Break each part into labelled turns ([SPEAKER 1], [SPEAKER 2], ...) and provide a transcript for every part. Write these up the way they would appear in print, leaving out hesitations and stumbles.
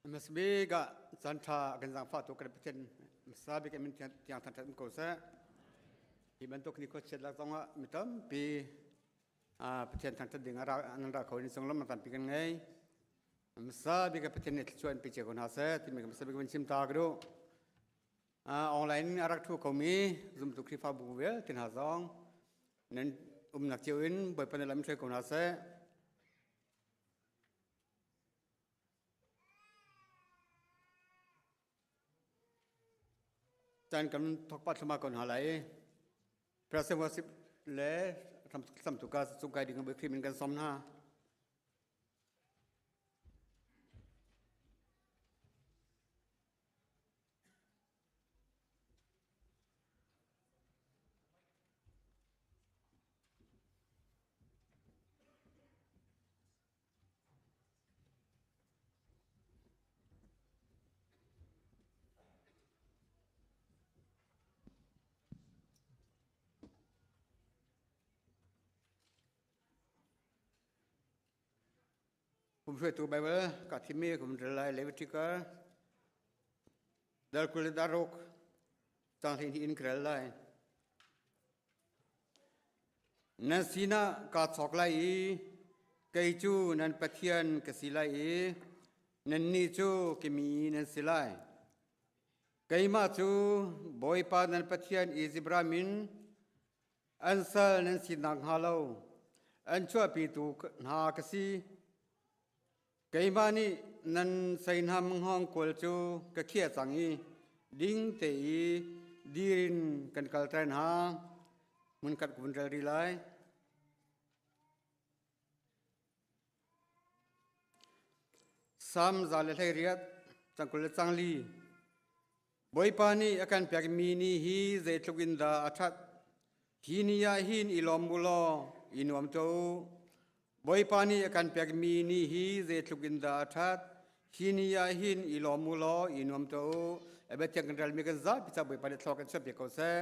[SPEAKER 1] Hmasabik ah caan ṭha a kan zaangfahtu kan Pathian hmasa bik in min tiang thangṭhat um ko seh. Hi bantuk ni khuachiat lak zongah mi tampi Pathian thangṭhat ding ah nan ra kho in sunglam tampi kan ngei. Hmasa bik ah Pathian nih thluachuah in pe cio ko hna seh timi ka hmasa bik van chim ta ka duh. Online in a rak ṭhu khomi zumtu Khrihfabu vialte hna zong nan umnak cio in Bawipa nih lam hruai ko hna seh. Caan kan thawk pah thluahmah ko hna lai i President worship le samtu ka cung kai ding Khrih min kan sawm hna. Kumhruaitu Baibal ka thimmi kum rel lai Leviticus dal 26 cang 12 in ka rel lai. Nan sinah kaa chawk lai i kei cu nan Pathian ka si lai i nannih cu ka mi nan si lai. Keimah cu Bawipa nan Pathian Izipt ram in an sal nan si nakhnga lo an chuahpitu hna ka si. Keimah nih nan seihnam hngawngkual cu ka khiah cang i ding te i dir in kan kalter hna. Hmunkhat ka vun rel rih lai. Salm 118, cang 20 le cang li. Bawipa nih a kan pekmi ni hi zeitluk in dah a ṭhat. Hi ni ah hin i lawm u law i nuam tuah u. Bawipa nih a kan pekmi ni hi zeitluk in dah a ṭhat. Hi ni ah hin i lawm u law i nuam tuah u. A biathiang kan relmi kan zapi ca Bawipa nih thlua kan chuahpiak ko seh.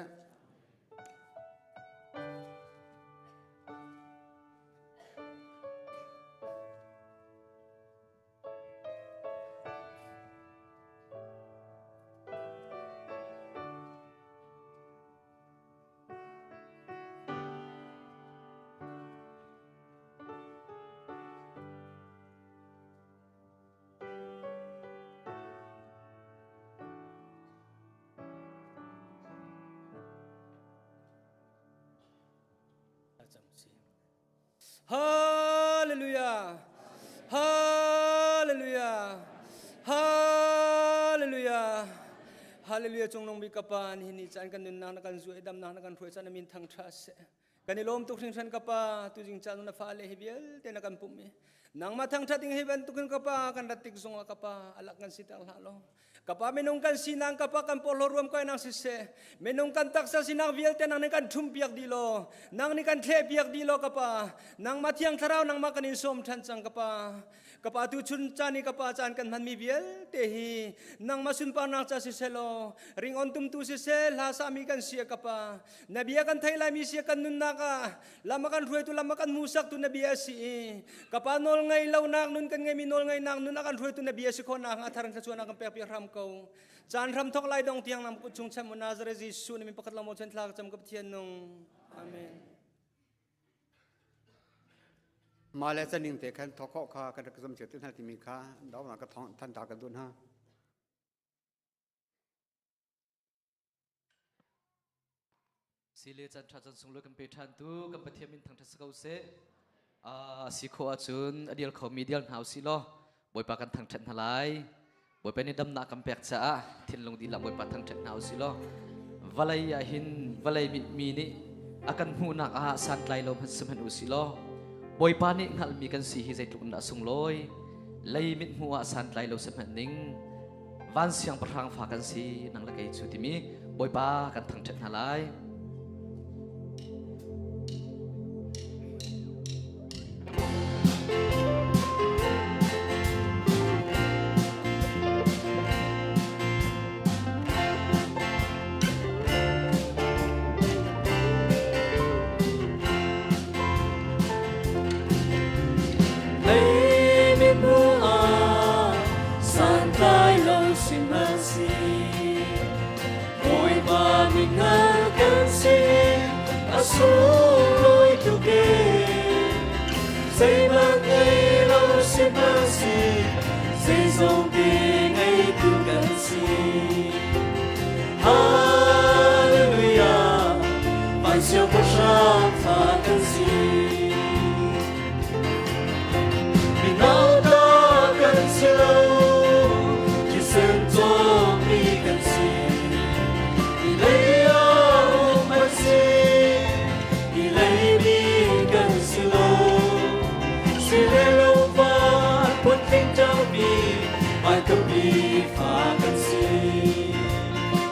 [SPEAKER 2] Hallelujah! Hallelujah! Hallelujah! Hallelujah cungnung bik ka pa nihin ni caan kan nunnak na kan zuai damnak na kan hruai caan na min thang tha seh. Kan i lawm tuk hringhran ka pa tuzing caan na fale hi vialte na kan pumh i nangmah thangthat ding hi bantukin ka pa kan rat tik zongah ka pa alak kan si ter hlah law Kapa minung kan sinak kapa kan porhlaw ruam kai nang siseh minung kan taksa sinak vialte nang nih kan thum piak dih law nang nih kan thleh piak dih law kapa nangmah thiang thlarau nangmah kan in sawm than cang kapa kapa tu chun caan i kapa caan kan hmanmi vialte hi nangmah sunparnak ca siseh law ringon tumtu siseh hla sami kan si kapa na bia kan thei laimi si kan nunnak ah lam a kan hruaitu lam a kan hmuhsaktu na bia a si i ka pa nawl ngei lonak nun kan ngeimi nawl ngeinak nun a kan hruaitu na bia si khawhnak hnga thar in thluachuahnak kan pek piak hram ko caan hram thok lai dong tiang nam kut chung chem u Nazareth Jesuh na min pakhat lawng chen thla ka cam ka Pathian nung amen
[SPEAKER 1] Mah le caning te khan thok khawh kha kan rak zum cio te hna timi kha dawnak ka thong than ta kan duh hna.
[SPEAKER 3] Sile caan ṭha caan sunglawi kan pe ṭhan tu kan Pathian min thangṭhat si ko seh. Si khawh ahcun a dial khomi dial hna usih law Bawipa kan thangṭhat hna lai. Bawipa nih damnak kan pek caah thinlung dihlak Bawipa thangṭhat hna usih law vawlei ah hin vawlei mi nih a kan hmuhnak ah santlai lo hmanh sihmanh usih law Bawipa nih hngalhmi kan si hi zeitluk in dah sunglawi lei mithmuh ah santlai lo sihmanh ning van siangpahrang fa kan si nang le kei cu timi Bawipa kan thangṭhat hna lai.
[SPEAKER 4] Lei mi bu ah santlai Sunglawi tuk e Zeihmanh ngei lo sihmanhseh zeizong te ngeitu kan si. Hallelujah, van siangpahrang fa kan si. Minauta kan si lo, thisen cawkmi kan si. Hi lei ah um an si, hi lei mi kan si lo. Si le lo van phun cangmi Mai fa kan si.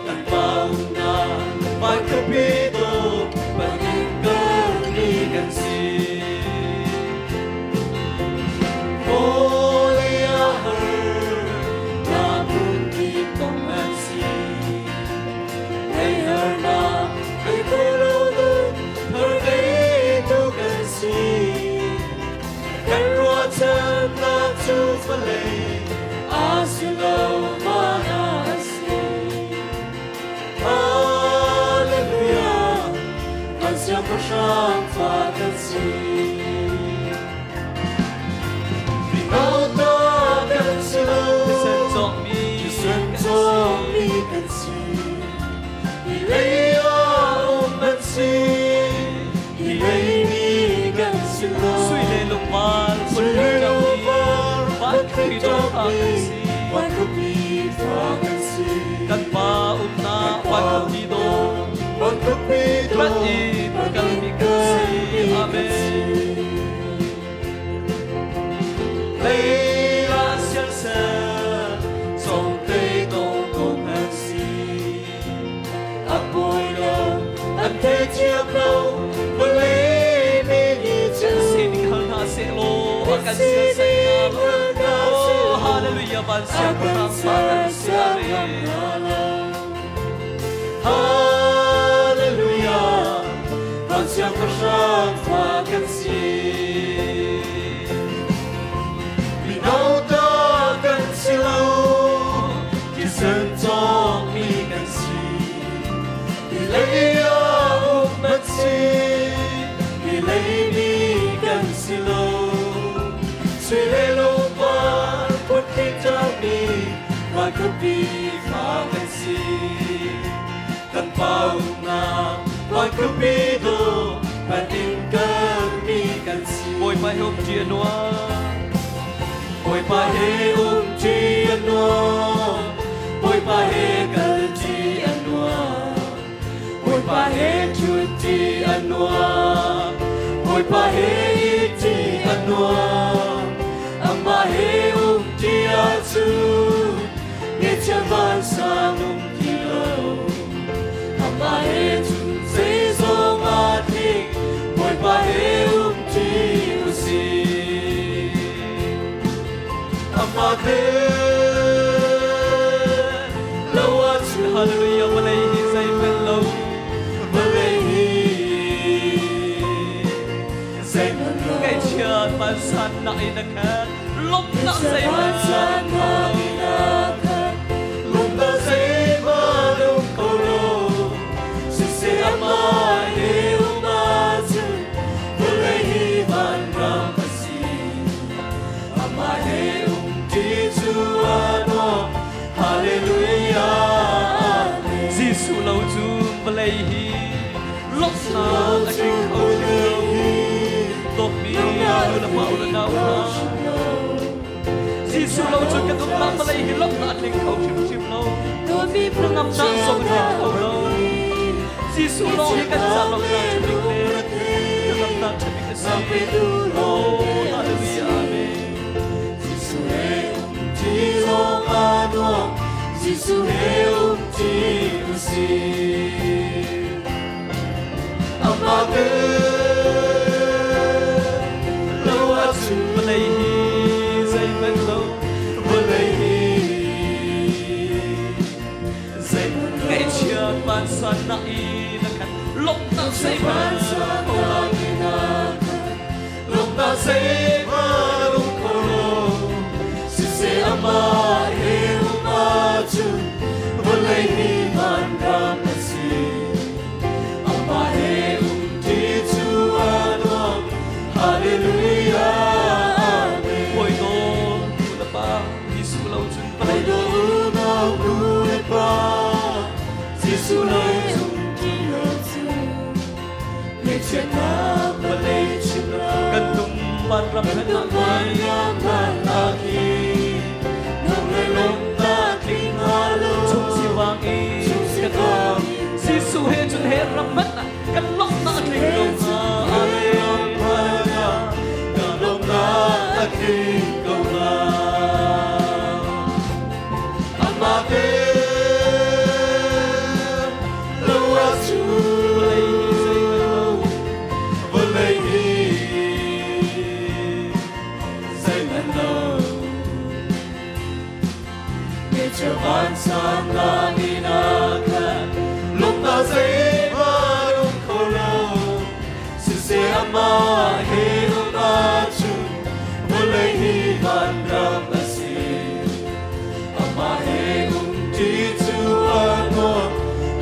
[SPEAKER 4] Kan pa umnak Mai khuapi dawt bangin kalmi kan si. Vawlei ah har na phunkip tong an si. Hei harnak ei kho lo nun har ngeitu kan si. Kan ruahchannak cu vawlei a si lo van ah a si. Hallelujah, kan siangpahrang fa kan si. Minauta kan si lo,
[SPEAKER 3] Thisen cawkmi
[SPEAKER 4] thisen cawkmi kan si. Hi lei ah um an si, hi lei mi kan si lo.
[SPEAKER 3] Sui le lungvar
[SPEAKER 4] Sui le lungvar
[SPEAKER 3] van khuapi dawt fa kan si.
[SPEAKER 4] Van khuapi fa kan si.
[SPEAKER 3] Kan pa umnak van khuapi dawt
[SPEAKER 4] Van khuapi dawt
[SPEAKER 3] Van in kalmi kan si. Amen. Lei ah siasal song te dong kong an si.
[SPEAKER 4] A pui lo, an thei thiam lo, vawlei mi nih cun
[SPEAKER 3] Sining hal hna seh law a kan siasal hna lo. Oh, hallelujah, van siangpahrang fa kan si. Amen.
[SPEAKER 4] Hallelujah, van siangpahrang fa kan si. Minauta kan si lo, thisen cawkmi kan si. Hi lei ah um an si, hi lei mi kan si lo. Sui le lungvar phun cangmi van khuapi fa kan si. Kan pa umnak van khuapi dawh van in kalmi kan si.
[SPEAKER 3] Bawipa he um ṭi a nuam.
[SPEAKER 4] Bawipa he um ṭi a nuam. Bawipa he kal ṭi a nuam. Bawipa he ṭhut ṭi a nuam. Bawipa he it ṭi a nuam. Amah he um ṭi ahcun ngeihchiah vansang um ti lo. Amah he cun zeizong aa tling. Bawipa he um ṭi usih. Amah he lo ahcun
[SPEAKER 3] Hallelujah, vawlei hi zeihmanh lo.
[SPEAKER 4] Vawlei hi zeihmanh lo.
[SPEAKER 3] Ngaihchiat vansannak in a khat. Lawmhnak zeihmanh um kho lo.
[SPEAKER 4] Lawmhnak zeihmanh um kho lo. Siseh amah he um ahcun vawlei hi vanram a si. Amah he um ṭi cu a nuam. Hallelujah. Amen.
[SPEAKER 3] Jesuh lo cu vawlei hi lawmhnak a tling kho hrim lo. Dawtmi nu le pa u le nau hna. Jesuh lo cu kan umnak vawlei hi lawmhnak a tling kho hrimhrim lo. Hnangamnak zong a tling kho lo. Jesuh lawng hi kan ca lawmhnak ṭha bik le hnangamnak ṭha bik a si. Oh, hallelujah, amen.
[SPEAKER 4] Jesuh he um ṭi lawng a nuam. Jesuh he um ṭi usih. Amah he lo ahcun
[SPEAKER 3] Vawlei hi zeihmanh lo.
[SPEAKER 4] Vawlei hi zeihmanh lo.
[SPEAKER 3] Ngaihchiat vansannak in a khat. Lawmhnak zeihmanh um kho lo.
[SPEAKER 4] Lawmhnak zeihmanh um kho lo. Siseh amah he um ahcun vawlei hi vanram a si. Amah he um ṭi Unau nu le pa, Jesuh lo um ti lo cu, ngaihchiatnak vawlei chim lo.
[SPEAKER 3] Kan tum van ram
[SPEAKER 4] Kan tum van ram hmanh ah khin, nuam le lawmhnak tling hnga lo.
[SPEAKER 3] Chung sivang in
[SPEAKER 4] Chung
[SPEAKER 3] kan
[SPEAKER 4] sivang
[SPEAKER 3] um.
[SPEAKER 4] in
[SPEAKER 3] Jesuh he cun he ram hmanh ah kan lawmhnak a tling ko hnga. Amen.
[SPEAKER 4] Kan lawmhnak a tling ko hnga. Amah te lo ahcun
[SPEAKER 3] Vawlei hi zeihmanh lo.
[SPEAKER 4] Vawlei hi zeihmanh lo. Ngeihchia vansang langin ah khan lawmhnak zeihmanh um kho lo. Siseh amah he um ahcun vawlei hi vanram a si. Amah he um ṭi cu a nuam.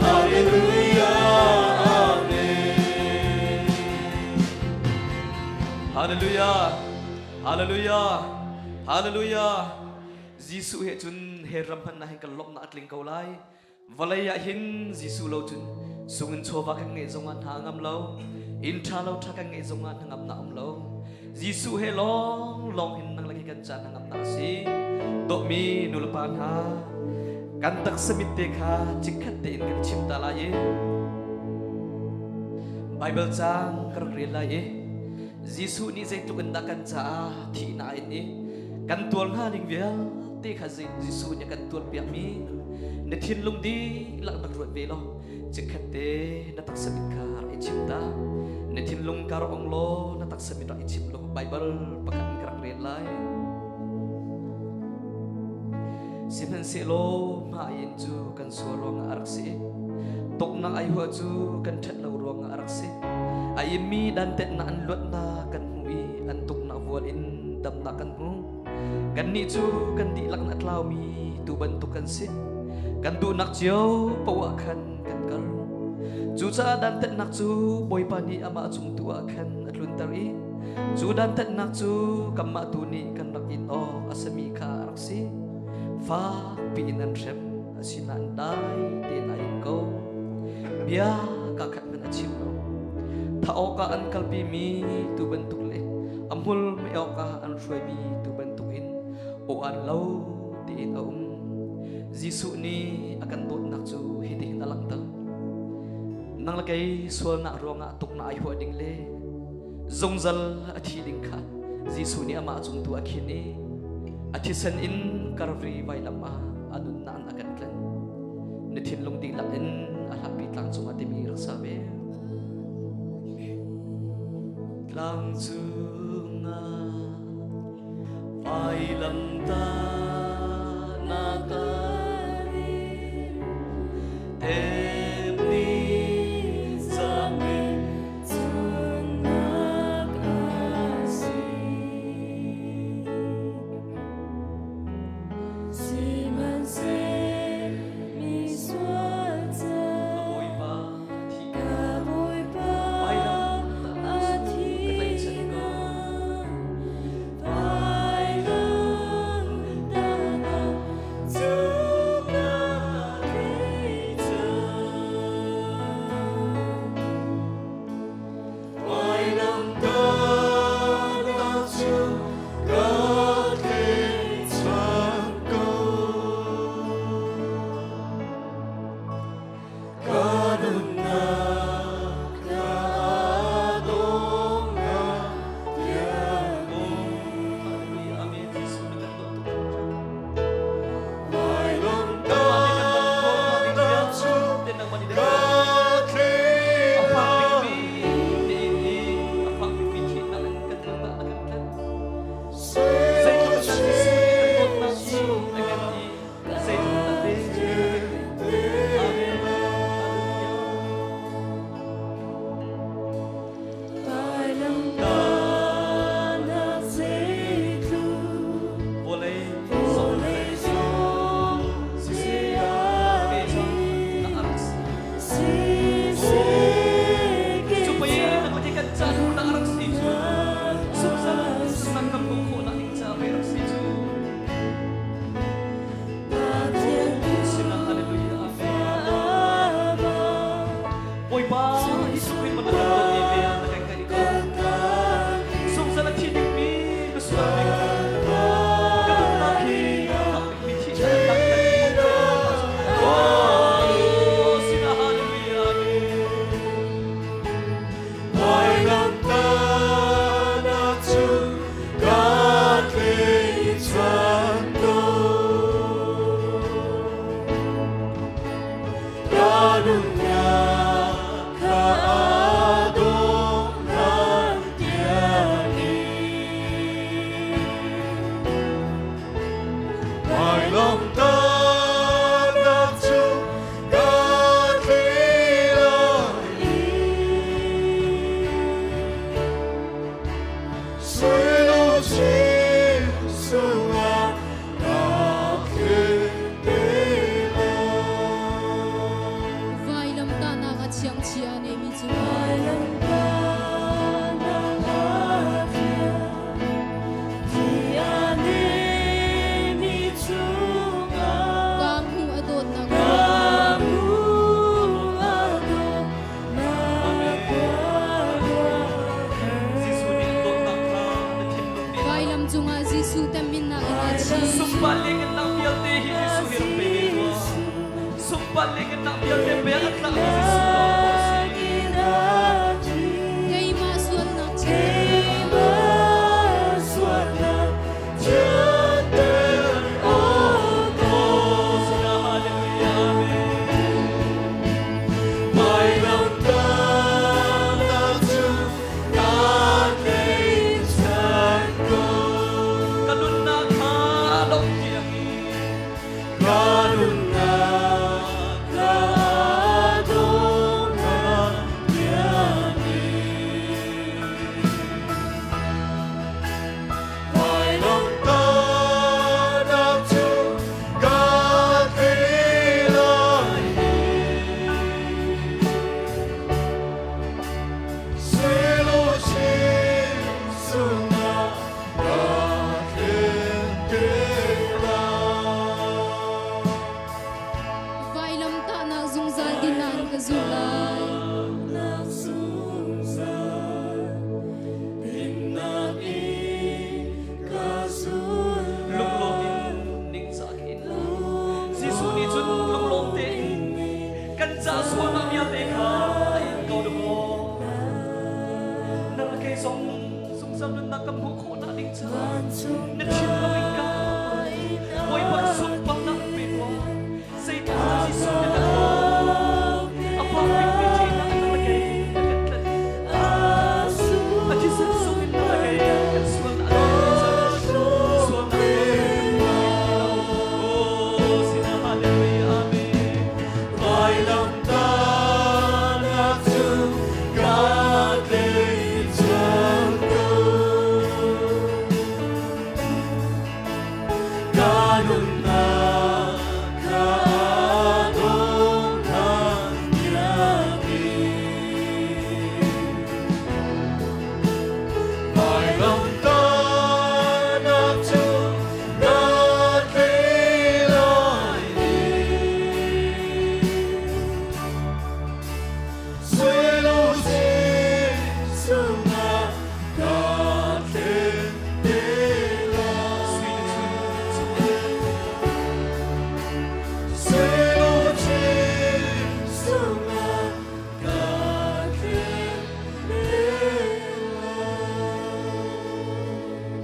[SPEAKER 4] Hallelujah, Amen.
[SPEAKER 3] Hallelujah. Hallelujah. Hallelujah. Jesuh he cun he ram hmanh ah hin kan lawmhnak a tling ko lai. Vawlei ah hin Jesuh lo cun sungin chawva kan ngeih zongah hna ngam lo. Inn ṭha lo ṭha kan ngeih zongah hna ngamnak um lo. Jesuh he lawng lawng hin nang le kei kan ca hna ngamnak a si. Dawtmi nulepa hna, kan taksa mit te kha chikkhat tein kan chim ta lai i Bible caang ka rak rel lai i Jesuh nih zeitluk in dah kan caah thihnak in i kan tuar hnga ding vialte kha Jesuh nih a kan tuarpiakmi na thinlung dihlak rak ruat ve law chikkhat te na taksa mit kha rak i chim ta. Na thinlung ka rak ong law na taksa mit rak i chim law Bible pakhat in ka rak rel lai. Sihmanhsehlaw hma in cu kan sual ruangah a rak si. Tuknak ai hua cu kan ṭhat lo ruangah a rak si. A immi dantetnak an luatnak kan hmu i an tuknak vual in damnak kan hmu. Kannih cu kan dihlak in a tlaumi tuu bantuk kan si. Kan duhnak cio poah khan kan kal. Cucaah dantatnak cu Bawipa nih amah cung tu ah khan a tlunter i cu dantatnak cu kanmah tu nih kan rak in awk a simi kha a rak si. Fak piin an hrem, asinain dai tein a in ko. Bia ka khat hmanh a chim lo. Thah awkah an kalpimi tuu bantuk le a hmul meh awkah an hruaimi tuu bantukin aw-an lo tein a um. Jesuh nih a kan dawtnak cu hitihin a langhter. Nang le kei sualnak ruangah tuknak ai huah ding le zungzal a thi ding kha Jesuh nih amah cung tu a khin i a thisen in Calvary vailam ah a nunnak in a kan tlen. Na thinlung dihlak in a hlapi tlang cungah timi rak sa ve. Tlang cungah vailamtahnak ah temni zaangmi
[SPEAKER 4] Cunnak a si. Sihmanhseh misual
[SPEAKER 3] Ka Bawipa thi
[SPEAKER 4] Ka Bawipa
[SPEAKER 3] vailamtahnak
[SPEAKER 4] a
[SPEAKER 3] cu ka tlaihchan ko.
[SPEAKER 4] thihnak vailamtahnak
[SPEAKER 3] Sunpar lianhngannak vialte hi Jesuh hi rak pe ve tuah. Sunpar lianhngannak vialte pek a tlak mi Jesuh lawng maw a si?
[SPEAKER 5] Keimah sualnak
[SPEAKER 3] Oh, sina hallelujah amen. Ka nunnak kha dong tiang in
[SPEAKER 5] Vailamtahnak zungzal dinnak ka zulh lai.
[SPEAKER 3] Lunglawm in ningzak in Jesuh nih cun lunglawm tein kan ca sualnak vialte kha a in ko dakaw. Nang le kei zong zungzal nunnak kan hmuh khawhnak ding caah na thinlung in ka Bawipa sunparnak pe tuah. Zeitluk dah Jesuh nih a kan dawt. A fak bikmi thihnak in nang le kei a kan tlanh. A thisen sung in nang le kei kan sualnak a kan cang. Sualnak kan ngei ti lo. Oh, sinah hallelujah amen. Sui le chun chungah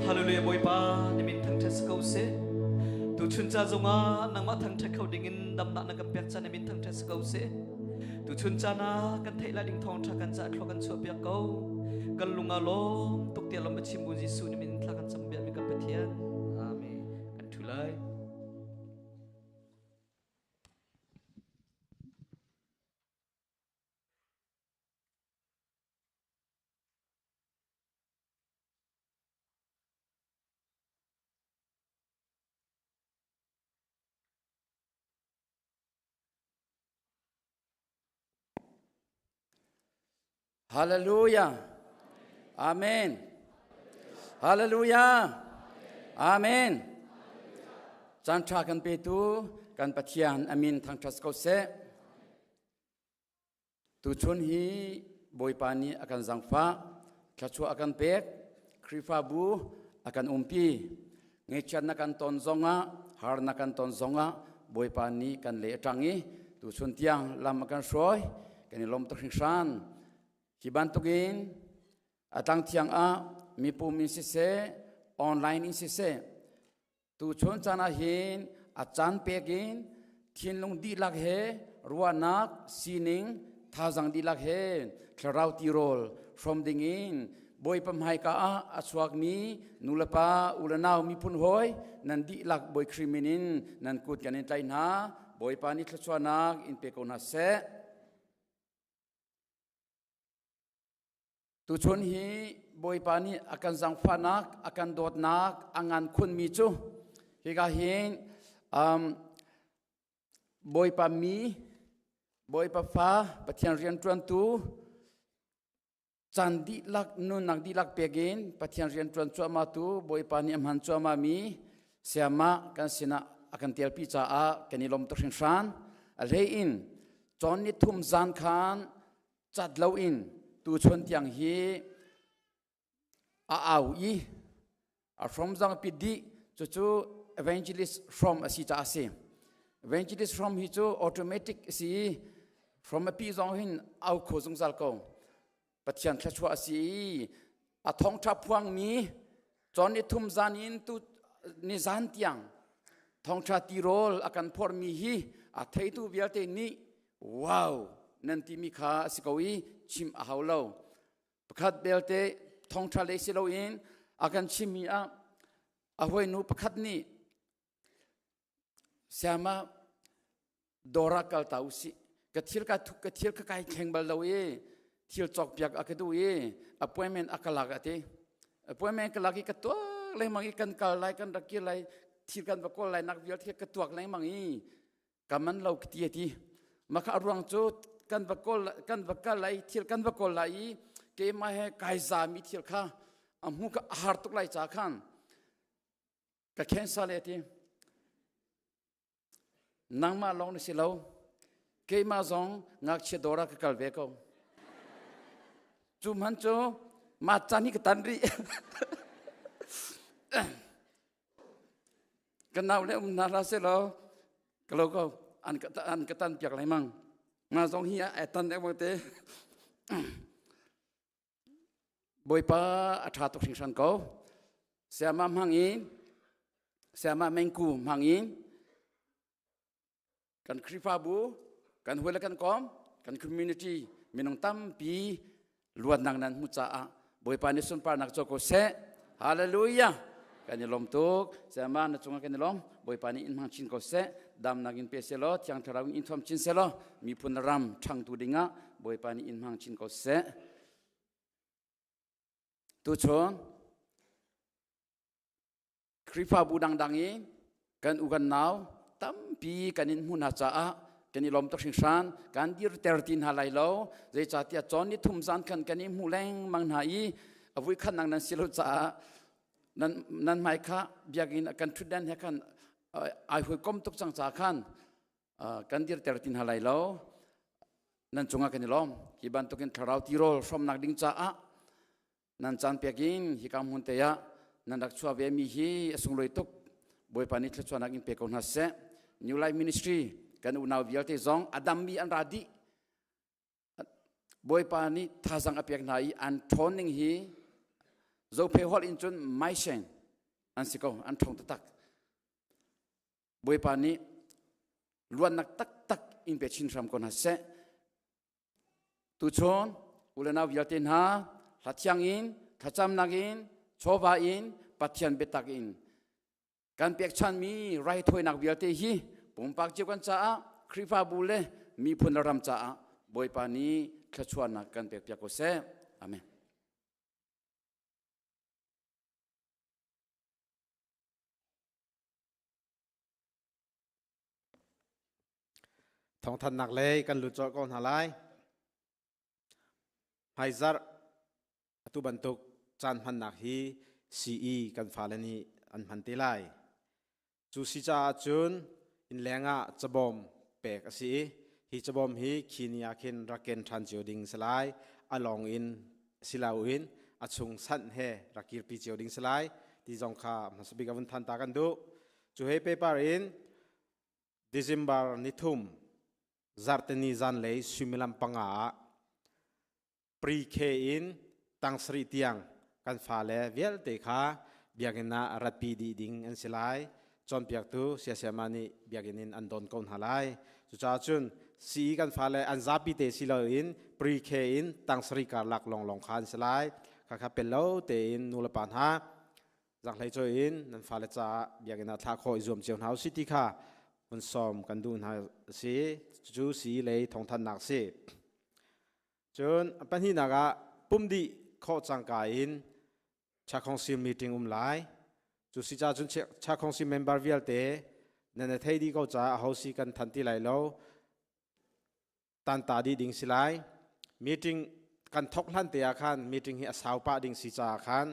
[SPEAKER 3] Hallelujah Bawipa na min thangṭhat si ko seh. Tuchun ca zongah nangmah thangṭhat kho dingin damnak na kan pek ca na min thangṭhat si ko seh. Tuchun caan ah kan theih lai ding thawngṭha kan ca thlua kan chuah piak ko. Kan lung ah lawm tuk tiah lawm a chim bu Jesuh na min thla kan cam biakmi kan Pathian. Amen. Kan ṭhu lai.
[SPEAKER 6] Hallelujah. Amen. Hallelujah. Amen. Caan ṭha kan petu kan Pathian amin thangṭhat ko seh. Tuchun hi Bawipa nih a kan zangfah, thluachuah a kan pek, Khrihfabu a kan umpi. Ngaihchiatnak kan ton zongah, harnak kan ton zongah Bawipa nih kan le a ṭang i tuchun tiang lam a kan hruai, kan i lawm tuk hringhran. Hi bantukin a tlang thiang ah mipum in siseh, online in siseh, Tuchun caan ah hin a caan pek in thinlung dihlak he ruahnak, sining, thazaang dihlak he thlarau tirawl hrawm ding in Bawipa hmaika ah a chuakmi nulepa ulenau miphun hawi nan dihlak Bawi Khrih min in nan kut kan in tlaih hna. Bawipa nih thluachuahnak in pe ko hna seh. Tuchun hi Bawipa nih a kan zaangfahnak, a kan dawtnak a ngan khunmi cu hika hin Bawipa mi, Bawipa fa, Pathian rianṭuantu, caan dihlak, nunnak dihlak pek in Pathian rianṭuan cuahmahtu Bawipa nih a hman cuahmahmi sayamah kan sinah a kan telpi caah kan i lawm tuk hringhran. A hlei in cawn ni thum zan khan cat loin tuchun tiang hi a au i a hrom zong pi dih cucu evangelist from a si ca a si. Evangelist from hi cu automatic a si i from a pi zong hin au kho zungzal ko. Pathian thluachuah a si i a thawngṭha phuangmi cawn ni thum zan in tu ni zan tiang thawngṭha tirawl a kan phormi hi a theitu vialte nih wow nan timi kha a si ko i chim a hau lo. Pakhat belte thawngṭha lei si loin a kan chimmi ah a hawinu pakhat nih Siama dawr ah kal ta usih ka thil ka thuk ka thil ka kai thleng bal lo i thil cawk piak a ka duh i appointment a ka lak a ti. Appointment ka lak i ka tuak lengmang i kan kal lai kan rak kir lai thil kan va kawl lai nak vialte ka tuak lengmang i ka man lo ka ti a ti. Maka a ruang cu kan va kawl kan va kal lai thil kan va kawl lai i keimah he kai zami thil kha a hmu ka a har tuk lai ca khan ka cancel e ti. Nangmah lawng na si lo keimah zong ngakchia dawr ah ka kal ve ko. Cu hman cu mah caan hi ka tan rih. Ka nau le um hna hlah seh law ka lo ko an ka an ka tan piak lengmang. Nga zong hi a tan deuh te. Bawipa a ṭha tuk hringhran ko. Sayama hmang in Sayama Mengku hmang in kan Khrihfabu, kan hawi le kan kom, kan community minung tampi luatnak nan hmu caah Bawipa nih sunparnak co ko seh. Hallelujah. Kan i lawm tuk. Sayama na cungah kan i lawm. Bawipa nih in hmang chin ko seh. Damnak in pe seh law, Thiang Thlarau in in thuam chin seh law, miphun ram ṭhangtu dingah Bawipa nih in hmang chin ko seh. Tuchun Khrihfabu dangdang i kan u kan nau tampi kan in hmuh hna caah kan i lawm tuk hringhran. Kan dirter ti hna lai lo. Zeicahtiah cawn ni thum zan khan kan i hmuh lengmang hna i a vui khat nang nan si lo caah nan nan hmai kha biakinn kan ṭhutdan he khan ai hawikom tuk cang caah khan kan dirter ti hna lai lo. Nan cungah kan i lawm. Hi bantukin thlarau tirawl hrawmnak ding caah nan caan pek in hika hmun te ah nan rak chuah ve mi hi a sunglawi tuk. Bawipa nih thluachuahnak in pe ko hna seh. New Life Ministry kan unau vialte zong a dammi an ra dih. Bawipa nih thazang a pek hna i an ṭhawn ning hi Zophe holh in cun maisheng an si ko, an ṭhawng taktak. Bawipa nih luatnak taktak in pe chin hram ko hna seh. Tuchun ulenau vialte hna hla thiang in, thlacamnak in, chawva in, Pathian biatak in kan pekchanmi raithawinak vialte hi pumpak cio kan caah, Khrihfabu le miphun le ram caah Bawipa nih thluachuahnak kan pekpiak ko seh. Amen.
[SPEAKER 7] Thawngthannak lei kan lut colh ko hna lai. Hmaizarh atu bantuk caan hmannak hi CE kan fale nih an hman te lai. Cu si caah cun innleng ah cabawm pek a si i hi cabawm hi khi ni ah khin rak ken ṭhan cio ding si lai. A lawng in si loin a chung sanh he rak kirpi cio ding si lai ti zong kha hmasa bik a vun than ta kan duh. Cu he paper in December nithum zarhteni zanlei suimilam panga ah pre-K in tang sarih tiang kan fale vialte kha biakinn ah ratpi dih ding an si lai. Cawnpiaktu siasiama nih biakinn in an don ko hna lai. Cucaah cun CE kan fale an zapi te si loin pre-K in tang sarih karlak lawnglawng kha an si lai. Khakha pel lo tein nulepa hna Zakhlei cawi in nan fale caah biakinn ah thlah khawh i zuam cio hna usih ti kha hun sawm kan duh hna si. Cucu si lei thawngthannak si. Cun pahnihnak ah pum dih khawh cangka in Chakhongsi meeting um lai. Cu si ca cun Chakhongsi member vialte nan i thei dih ko caah aho si kan than ti lai lo. Tanta dih ding si lai. Meeting kan thok hlan te ah khan meeting hi a sau pah ding si caah khan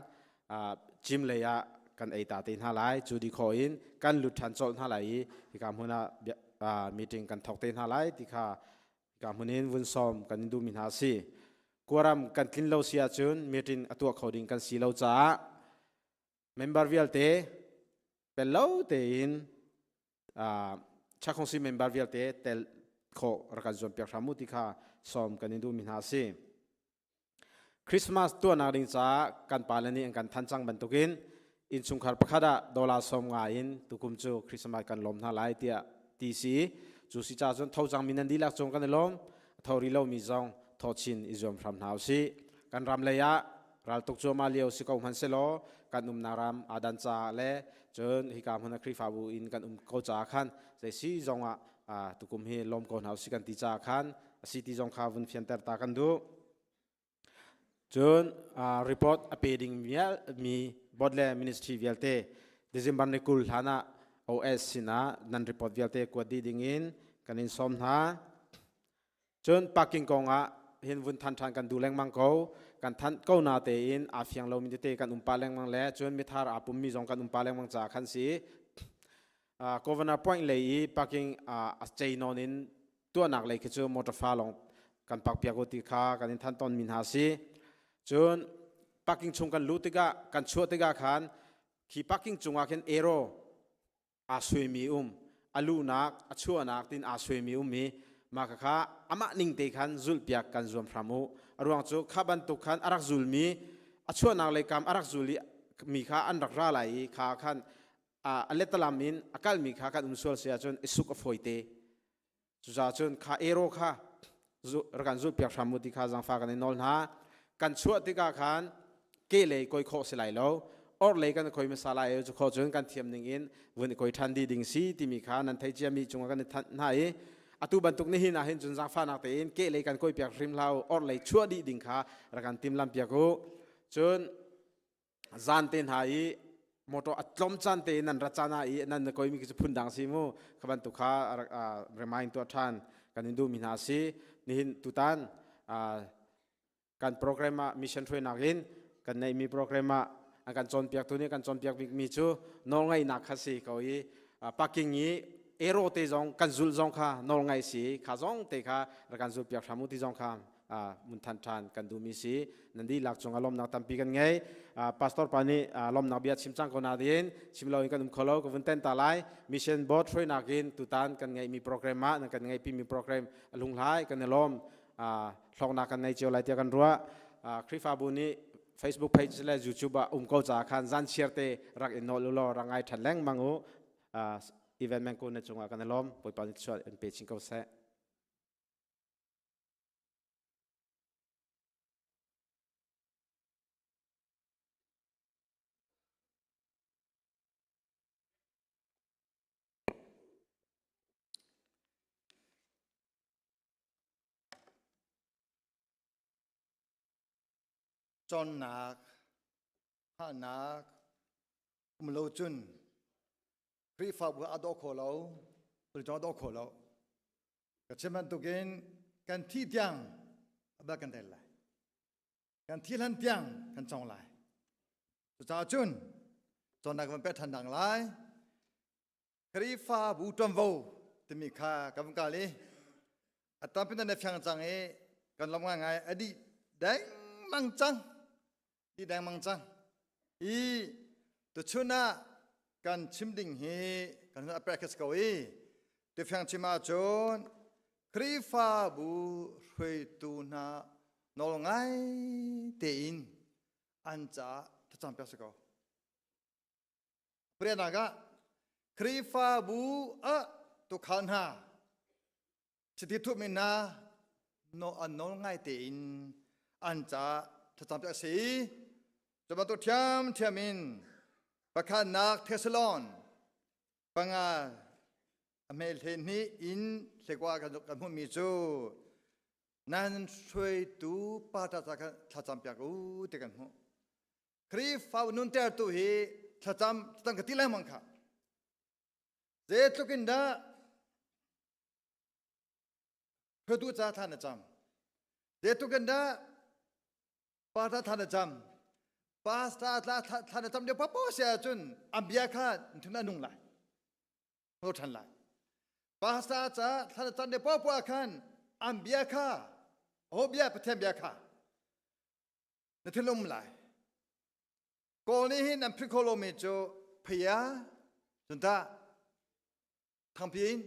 [SPEAKER 7] gym lei ah kan ei ta te hna lai. Cu di khawh in kan lut ṭhan colh hna lai i hika hmun ah meeting kan thok te hna lai ti kha hika hmun in vun sawm kan in duhmi hna a si. Kuaram kan tlin lo si ahcun meeting a tuah kho ding kan si lo caah member vialte. Pel lo tein Chakhongsi member vialte tel khawh rak kan zuam piak hram u ti kha sawm kan in duhmi hna a si. Christmas tuahnak ding caah kan pale nih an kan than cang bantukin innchungkhar pakhat ah dollar sawm nga in tukum cu Christmas kan lawm hna lai tiah ti si. Cu si ca cun tho cangmi nan dihlak cung kan i lawm. Tho ri lomi zong tho chin i zuam hram hna usih. Kan ram lei ah raltuk cuahmah lio si ko hmanh selaw kan umnak ram aa dan caah le cun hika hmun ah Khrihfabu in kan um ko caah khan zei si zong ah tukum hi lawm ko hna usih kan ti caah khan a si ti zong kha vun fianter ta kan duh. Cun report a pe ding mi board le ministry vialte December ni 20 hlan ah OS sinah nan report vialte kuat dih ding in kan in sawm hna. Cun parking kong ah hin vun than than kan duh lengmang ko. Kan thanh ko na tein aa fiang lomi tete kan um pah lengmang le cun mithar aa pummi zong kan um pah lengmang caah khan si. Governor Point lei i parking a cei nawn in tuahnak lei khi cu motor fa lawng kan park piak u ti kha kan in than tawnmi hna si. Cun parking chung kan luh tikah kan chuah tikah khan khi parking cungah khin arrow aa suaimi um a luhnak a chuahnak tin aa suaimi um i mah kha amah ning te khan zulhpiak kan zuam hram u. A ruang cu kha bantuk khan a rak zulmi a chuahnak lei kam a rak zul i mi kha an rak ra lai i kha khan a letalam in a kalmi kha kan um sual si ahcun i suk a fawi te. Cucaah cun kha ero kha rak kan zulhpiak hram u ti kha zaangfah kan i nawl hna. Kan chuah tikah khan ke lei koi khawh si lai lo, or lei kan koi hmasa lai cu khawh cun kan thiam ning in vun i koi ṭhan dih ding si timi kha nan thei ciami cungah kan i thanh hna i atu bantuk nihin ah hin cun zaangfahnak tein ke lei kan koi piak hrim hlah u, or lei chuah dih ding kha rak kan timhlamh piak u. Cun zan te hna i motor a tlom caan te nan rat caan ah i nan koi mi cu phun dang si mu kha bantuk kha remind tuah than kan in duh mi hna si. Nihin tutan kan program ah mission hruainak in kan neih mi program ah an kan cawnpiak tu nih kan cawnpiak bik mi cu nawlngaihnak kha si ko i parking i ero te zong kan zul zong kha nawlngaih si kha zong te kha rak kan zul piak hram u ti zong kha mun than than kan duhmi si. Nan dihlak cung ah lawmnak tampi kan ngei. Pastor pa nih lawmnak bia chim cang ko na din chim lo in kan um kho lo, ka vun ten ta lai. Mission board hruainak in tutan kan ngeihmi program ah nan kan ngeihpi mi program a lunghlai kan i lawm, hlawknak kan nei cio lai tiah kan ruah. Khrihfabu nih Facebook page le YouTube ah um ko ca khan zan chiar te rak in nawl u law rak ngai than lengmang u. Event mengko na cungah kan i lawm. Bawipa nih chuah in pe chin ko seh.
[SPEAKER 8] Cawnnak, hahnak, um lo cun Khrihfabu a daw kho lo, a daw kho lo. Ka chim bantukin kan thi tiang abal kan rel lai. Kan thi hlan tiang kan cong lai. Cucaah cun cawnnak van pek ṭhan dang lai. Khrihfabu ṭuanvo timi kha kan vun kal i a tampi nan fiang cang i kan lawm ngaingai a dih dengmang cang. Dih dengmang cang. I tuchun ah kan chim ding hi kan hun practice ko i tufiang chim ahcun Khrihfabu hruaitu hna nawl ngai tein an caah thlacam piak si ko. Pariatnak ah Khrihfabu ah tukhal hna chiti thuhmi hna no an nawl ngai tein an caah thlacam piak a si i cu bantuk ṭhiamṭhiam in pakhatnak Thessalon panga a hme 12 in hlekua kan hmuhmi cu nan hruaitu pa ta ca khan thlacam piak u ti kan hmuh. Khrihfa nuntertu hi thlacam thlacam ka ti lengmang kha. Zeitluk in dah hruaitu ca thla na cam? Zeitluk in dah pa ta thla na cam? Pastor tla thla na cam lio papo si ahcun an bia kha thun a nung lai. Ho ṭhan lai. Pastor ca thla na cam lio popo ah khan an bia kha ho bia Pathian bia kha na thinlung um lai. Kawl nih hin an philh kho lomi cu phaya. Cun tah thangpi in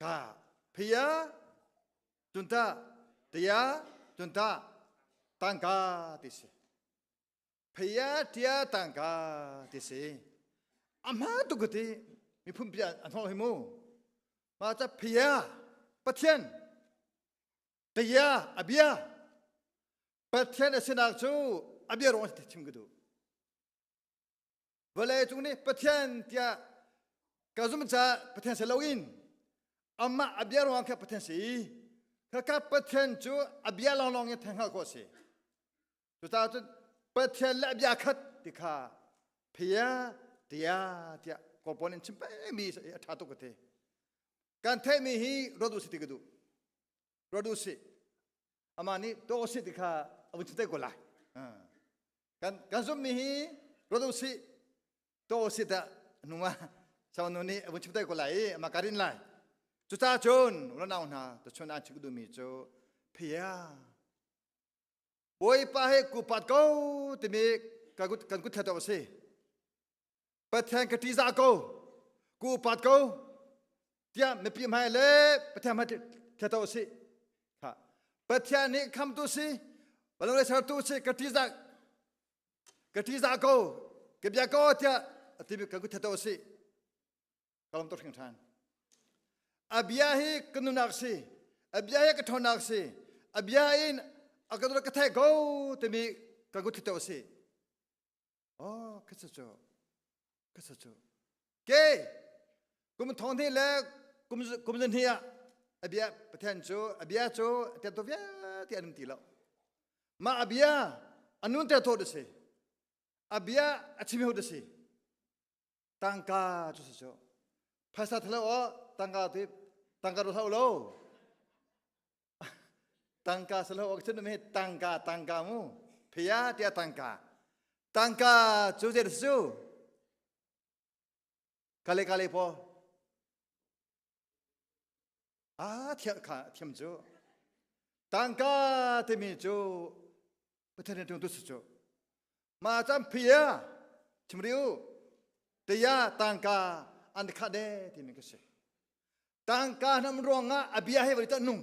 [SPEAKER 8] ka phia cun tah tia cun tah tangka ti si. Phia tia tangka ti si. A hma tuk ka ti miphun pi an hol hi mu. Ma ca phia Pathian tia a bia Pathian a sinak cu a bia ruang chim ka duh. Vawlei cung nih Pathian tiah ka zumh caah Pathian si loin amah a bia ruang kha Pathian si i khaka Pathian cu a bia lawnglawng in theih hngalh khawh a si. Cucaah cun Pathian le a bia khat ti kha phia tia tiah kawlpawn in chim pengmi a ṭha tuk ka ti. Kan theihmi hi ruat u si ti ka duh. Ruat u sih. Amah nih tuah u sih ti kha a vun chim te ko lai. Kan kan zumhmi hi ruat u sih tuah u sih dah hnu ah nu nih a vun chim te ko lai i amah ka rin lai. Cucaah cun unau hna tuchun an chim duhmi cu phia Bawipa he kupat ko timi kan kut kan kut thlet awk a si. Pathian ka ṭihzah ko ku upat ko tiah mipi hmai le Pathian hmai thlet awk a si. Pathian nih khamtu si balung le sertu si ka ṭihzah ka ṭihzah ko ka bia ko tiah a timi kan kut thlet awk a si. Ka lawm tuk hringhran. A bia hi ka nunak si. A bia hi ka ṭhawnnak si. A bia in a ka ka theih ko timi ka kut thlet awk a si. Oh, ka cu ka cu ke kum thong hnih le kum kum zan hnih ah a bia Pathian cu a bia cu a to vialte an um ti lo. Mah a bia a nun te thawt a si. A bia a chim hot a si. Tangka cu si cu. Phaisa thalo o tangka ti tangka ro hlau lo. Tangka salo ok chun mi tangka tangka mu phia tia tangka tangka chu je su kale kale po a thiam kha thiam chu tangka timi chu pathian tung tu su chu ma cham phia chimriu tia tangka an kha de timi ka si Tangka nam ruangah a bia he vali ta nung.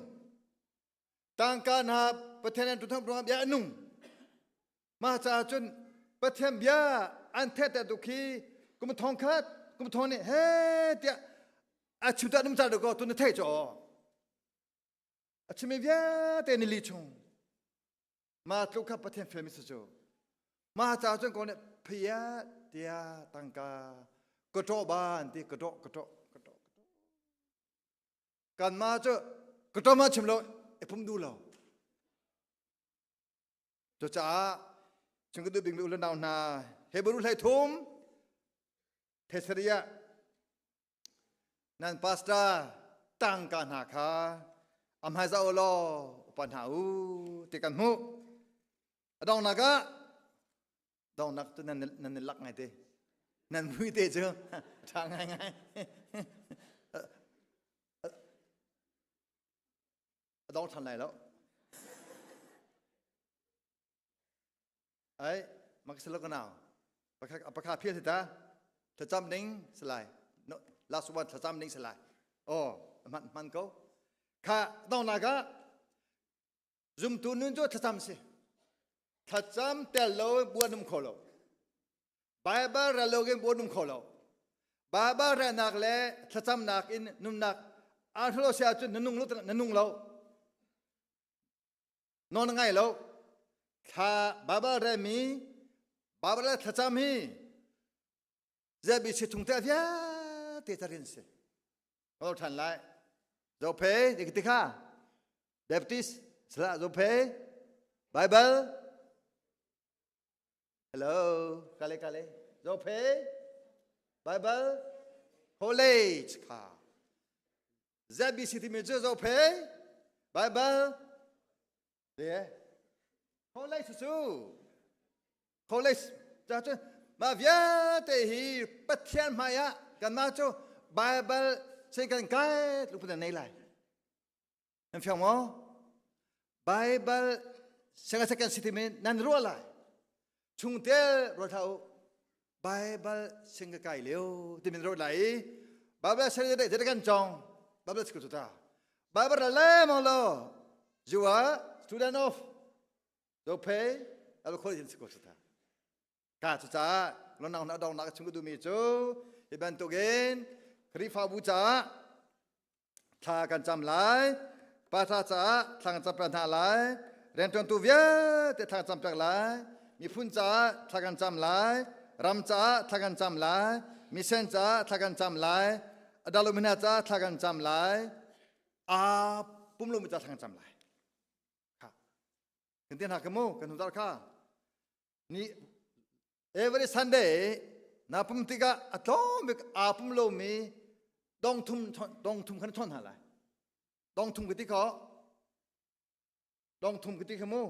[SPEAKER 8] Tangka na Pathian an tutham ruangah bia nung. Ma ca cun Pathian bia an thet te tu khi kum thong khat kum thong ni he tiah a chim ta num cha ko tu na thei cho. A chimi vialte ni li chung. Ma tluk kha Pathian fel mi si cu. Ma ca cun ko ne phia tia tangka ka ṭawh ban ti ka ṭawh ka ṭawh ka ṭawh kan ma cu ka ṭawh ma chim lo e pum du lo cucaah chung ka duh bik mi u le nau hna Hebrew hlei thum Thesariah nan pastor tangka hna kha a hmai zah u law upa hna u ti kan hmuh a donghnak ah donghnak cu nan nan i lak ngai te nan mui te cu ṭha ngai ngai a dong ṭhan lai lo Ai makasalo ka nau. Pakha pakha phia ta thlacam ding salai. No last one thlacam ding salai. Oh man man ko. Kha dong na ka zumtu nun cu thlacam si. Thlacam tel lo buan um kho lo. Bible rel lo gen buan um kho lo. Bible relnak le thlacamnak in nunnak aa thlo sia cun na nung lo na nung lo. Nawl na ngai lo. Thla Bible relmi Bible le thlacam hi ZBC chung te vialte ta rin si. Ka than lai. Zophe ti kha Baptist sala zophe Bible Hello kale kale Zophe Bible College kha ZBC timi cu Zophe Bible de College cu College ca cu mah vialte hi Pathian hmai ah kanmah cu Bible sen kan kai tluk nei lai Nan fiang maw? Bible second second si timi nan ruah lai. Chungtel ruat hlah u. Bible sing ka kai lio ti min ro lai Bible sing de de kan chong Bible school ta Bible ra le mo lo you are student of do pay al college school ta ka chu cha lo nang na dong na chung du mi chu hi bantukin Khrihfabu ca thla kan cam lai pa thla caah thla kan cam hna lai rianṭuantu vialte thla kan cam piak lai miphun caah thla kan cam lai ram caah thla kan cam lai misen caah thla kan cam lai adalumina caah thla kan cam lai a pumlomi caah thla kan cam lai kha kan ti hna ka mu kan hnu kha ni every Sunday na pum tikah a tlawm bik aa pum lomi dongthum dongthum khan chon hna lai dongthum ka ti ko dongthum ka ti kha mu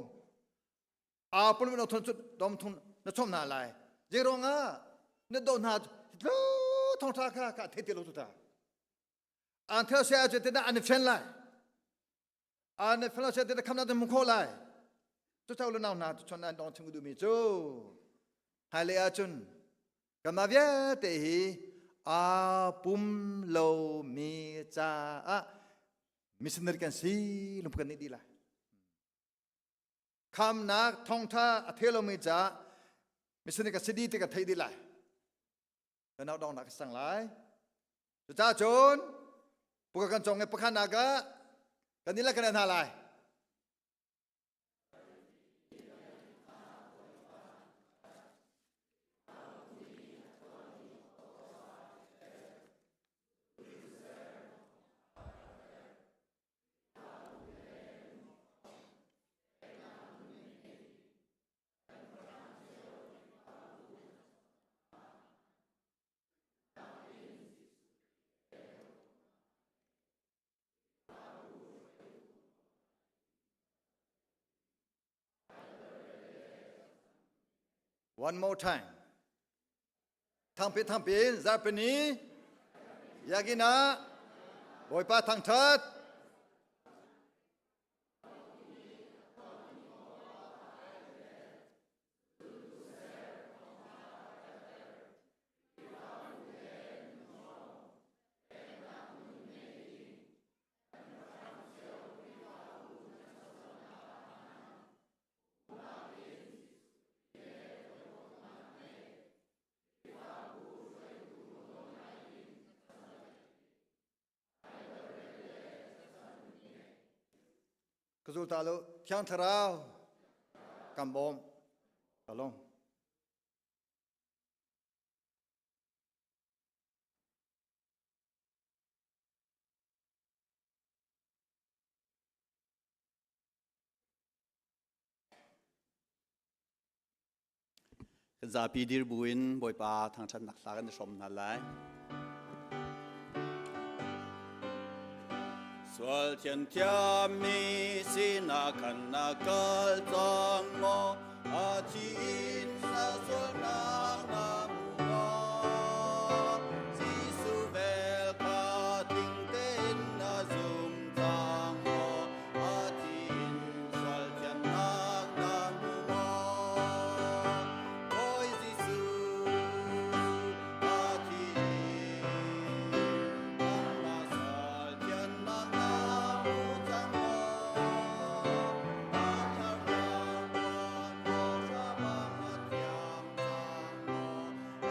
[SPEAKER 8] aa pum lo thon dongthum na chom hna lai je rong ah na do hna tlu thong tha kha ka the ti lo tu ta an thel se a che te na an fen lai an fen lo se te kham na te mu kho lai cu chau lu nau hna cu chon an dong chung du mi cu hai le ahcun kanmah vialte hi aa pum lo mi caah missionary kan si lungput kan nih dih lai khamnak thongtha a the lo mi caah missionary kan si dih ti ka thei dih lai kan nau dong nak ka sang lai cucaah cun puka kan cong i pakhat nak ah kan nih le kan hna lai One more time. Thangpi thangpi zarpini yagina Bawipa thangthat Ka zul ta lo Thiang Thlarau kan bawm. Shalom.
[SPEAKER 9] Kan zapi dir buin Bawipa thangṭhatnak hla kan i hrawm hna lai. Sual thian thiammi sinak khan na kal cang maw? A thi in na sualnak na hmu maw? Jesuh vel kha tling tein na zum cang maw? A thi in sual thiannak na hmu maw? Bawi Jesuh, a thi in nangmah sual thiannak na hmu cang maw? A thlarau puan maw hramang a thiang cang maw?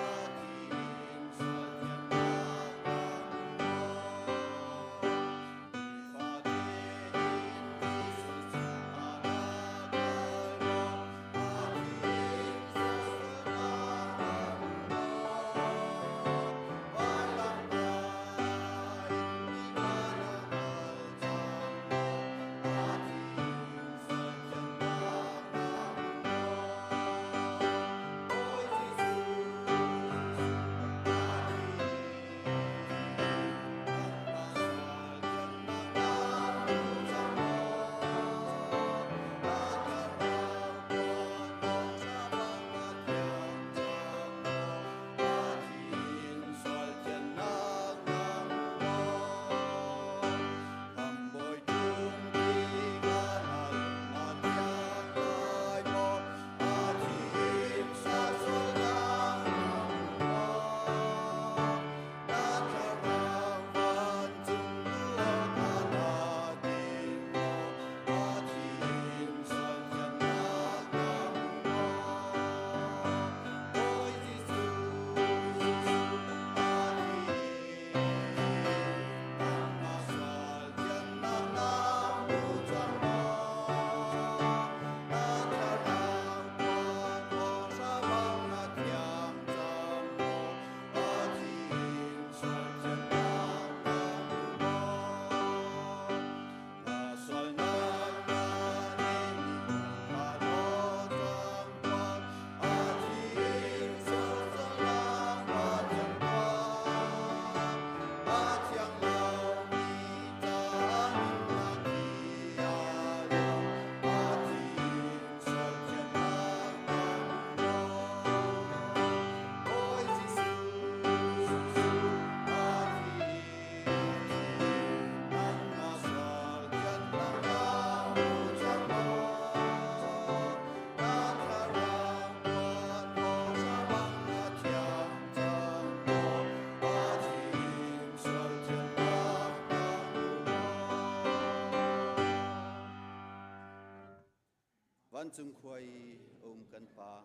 [SPEAKER 9] Vancung khua i a um kan Pa,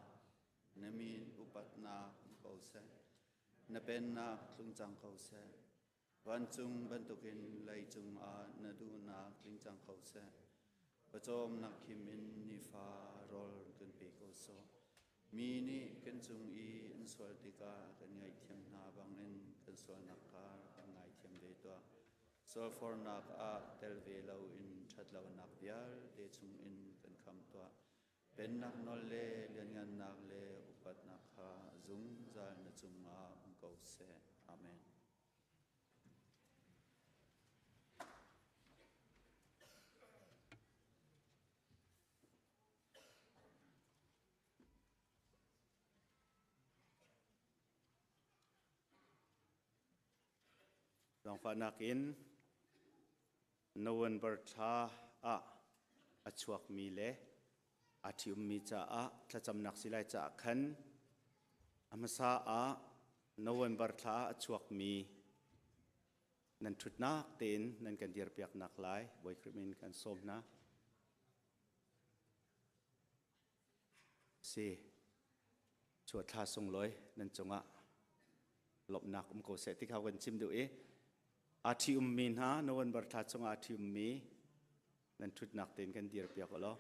[SPEAKER 9] na min upatnak um ko seh. Na pennak tlung cang ko seh. Vancung bantukin leicung ah na duhnak tling cang ko seh. Pawcawmnak khim in nifa rawl kan pe ko sawh. Mi nih kan cung i an sual tikah kan ngaihthiam hna bangin kan sualnak kha kan ngaithiam ve tuah. Sualfornak ah tel ve loin ṭhatlonak vialte chungin kan khamh tuah. Pennak nawl le lianngannak le upatnak kha zungzal na cungah um ko seh. Amen.
[SPEAKER 10] Zaangfahnak in November thla ah a chuakmi le a ṭhiummi caah thlacamnak si lai caah khan a hmasa ah November thla ah a chuakmi nan ṭhutnak tein nan kan dirpiaknak lai Bawi Khrih min kan sawm hna. Si chuathla sunglawi nan cungah lawmhnak um ko seh ti kha kan chim duh i aa ṭhi ummi hna November thla chungah aa ṭhi ummi nan ṭhutnak tein kan dirpiak u law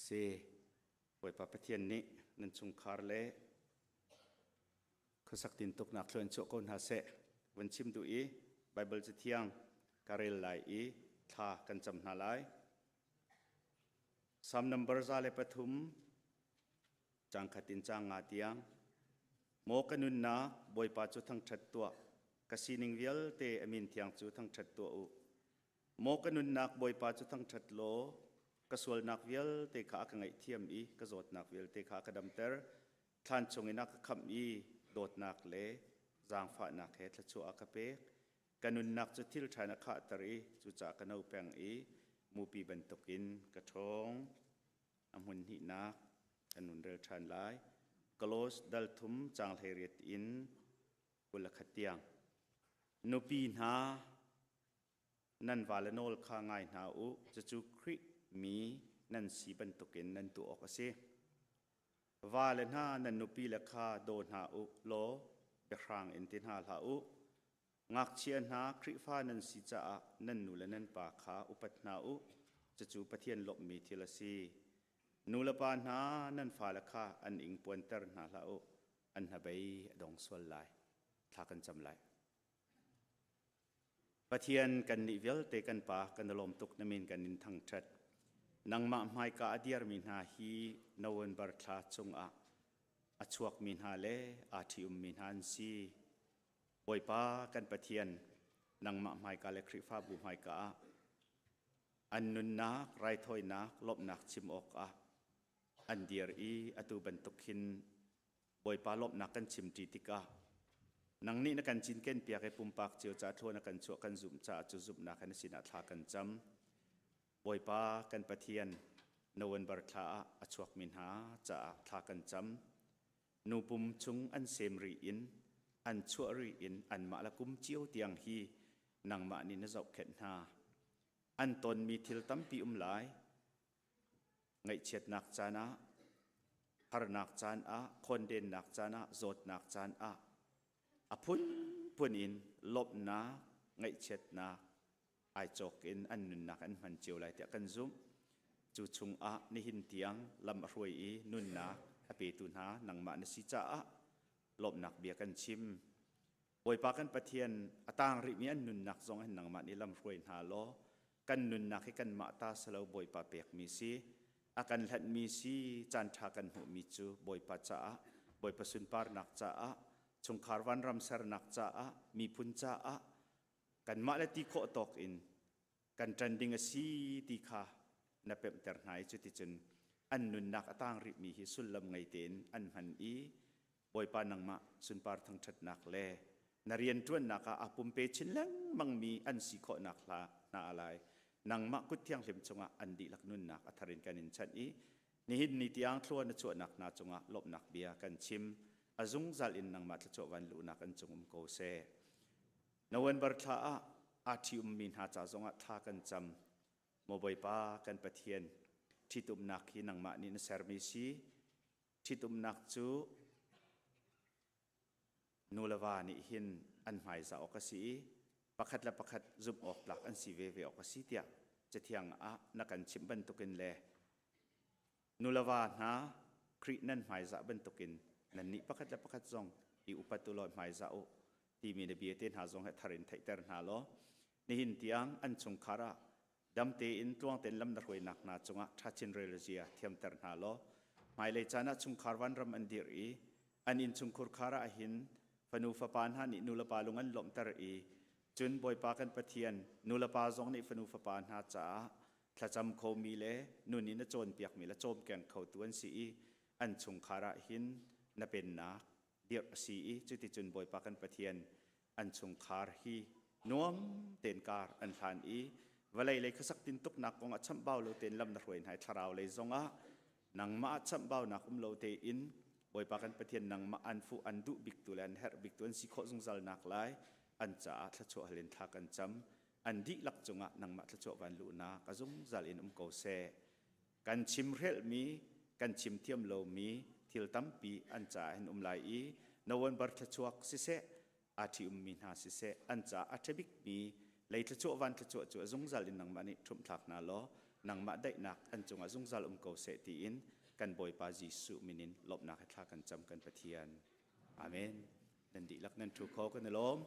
[SPEAKER 10] si Bawipa Pathian nih nan chungkhar le khuasak tintuknak thluan chuah ko hna seh van chim duh i Bible cathiang ka rel lai i thla kan cam hna lai. Psalm number 103 cang khat in cang nga tiang Maw ka nunnak Bawipa cu thangṭhat tuah ka sining vialte a min thiang cu thangṭhat tuah u Maw ka nunnak Bawipa cu thangṭhat law ka sualnak vialte kha a ka ngaihthiam i ka zawtnak vialte kha a ka damter thlan chungin a ka khamh i dawtnak le zaangfahnak he thluachuah a ka pek ka nunnak cu thil ṭha in a khahter i cucaah ka no peng i mupi bantukin ka ṭhawng a hmun hnihnak kan nun rel ṭhan lai Kolos dal thum caang 18 in 21 tiang nupi hna nan vale nawl kha ngai hna u cucu Khrih mi nan si bantukin nan tuah awk a si Vale hna nan nupile kha daw hna u law biahrang in ti hna hlah u. Ngakchia hna Khrihfa nan si caah nan nu le nan pa kha upat hna u. Cucu Pathian lawmhmi thil a si. Nu le pa hna nan fale kha an ing puanter hna hlah u. An hnabei a dong sual lai. Thla kan cam lai. Pathian kannih vialte kan Pa kan i lawm tuk na min kan in thangṭhat. Nangmah hmaika a dirmi hna hi November thla chungah a chuakmi hna le aa ṭhi-ummi hna an si. Bawipa kan Pathian, nangmah hmaika le Khrihfabu hmaika ah an nunnak, raithawinak, lawmhnak chim awkah an dir i atu bantuk hin Bawipa lawmhnak kan chimṭi tikah nang nih na kan cinken piak i pumpak cio ca thlua na kan chuah kan zumh caah cu zumhnak he na sinah thla kan cam. Bawipa kan Pathian November thla ah a chuakmi hna caah thla kan cam. Nu pum chung an sem ri in an chuah ri in anmah le kum cio tiang hi nangmah nih na zohkhenh hna. An tonmi thil tampi um lai. Ngaihchiatnak caan ah, harnak caan ah, khawndennak caan ah, zawtnak caan ah a phunphun in lawmhnak, ngaihchiatnak ai cawk in an nunnak an hman cio lai tiah kan zumh. Cu chungah nihin tiang lam a hruai i nunnak a petu hna nangmah na si caah lawmhnak bia kan chim. Bawipa kan Pathian a tang rihmi an nunnak zong hin nangmah nih lam hruai hna law kan nunnak hi kanmah ta silo Bawipa pekmi si a kan hlanhmi si caan ṭha kan hmuhmi cu Bawipa caah Bawipa sunparnak caah chungkhar vanram sernak caah miphun caah kanmah le ti khawh tawk in kan ṭan ding a si ti kha na pemhter hna i cuticun an nunnak a tang rihmi hi sullam ngei tein an hman i Bawipa nangmah sunpar thangṭhatnak le na rianṭuannak ah aa pumpe chin lengmangmi an si khawhnak hla hna lai nangmah kut thianghlim cungah an dihlak nunnak a thar in kan in chanh i nihin ni tiang thlua na chuahnak hna cungah lawmhnak bia kan chim a zungzal in nangmah thluachuah van luhnak an cung um ko seh November thla ah aa ṭhi ummi hna ca zongah thla kan cam. Maw Bawipa kan Pathian, Ṭhitumnak hi nangmah nih na sermi si. Ṭhitumnak cu nu le va nih hin an hmaizah awk a si i pakhat le pakhat zumh awk tlak an si veve awk a si tiah Cathiang ah na kan chimh bantukin le nu le va hna Khrih nan hmaizah bantukin nannih pakhat le pakhat zong i upat u law hmaizah u timi na bia te hna zong he thar in theihter hna law nihin tiang an chungkhar ah dam tein tluang tein lam na hruainak hna cungah ṭha chin rel zia thiamter hna law hmailei caan ah chungkhar vanram an dirh i an innchungkhur khar ah hin fanu fapa hna nih nulepa lung an lawmhter i cun Bawipa kan Pathian nulepa zong nih fanu fapa hna caah thlacam khomi le nun in a cawnpiakmi le cawmkeng khotu an si i an chungkhar ah hin na pennak dirh a si i cuticun Bawipa kan Pathian an chungkhar hi nuam tein kar an hlan i vawlei lei khuasak tintuknak kong ah chamhbau lo tein lam na hruai hna i thlarau lei zongah nangmah ah chamhbaunak um lo tein Bawipa kan Pathian nangmah an fuh an duh biktu le an herh biktu an si khawh zungzal nak lai an caah thluachuah hal in thla kan cam. An dihlak cungah nangmah thluachuah van luhnak a zungzal in um ko seh. Kan chim hrelhmi kan chim thiam lomi thil tampi an caah hin um lai i November thluachuak siseh aa ṭhi ummi hna siseh an caah a ṭha bikmi lei thluachuah van thluachuah cu a zungzal in nangmah nih ṭhumhthlak hna law nangmah daihnak an cungah zungzal um ko seh tiin kan Bawipa Jesuh min in lawmhnak he thla kan cam kan Pathian. Amen. Nan dihlak nan ṭhu kho kan i lawm.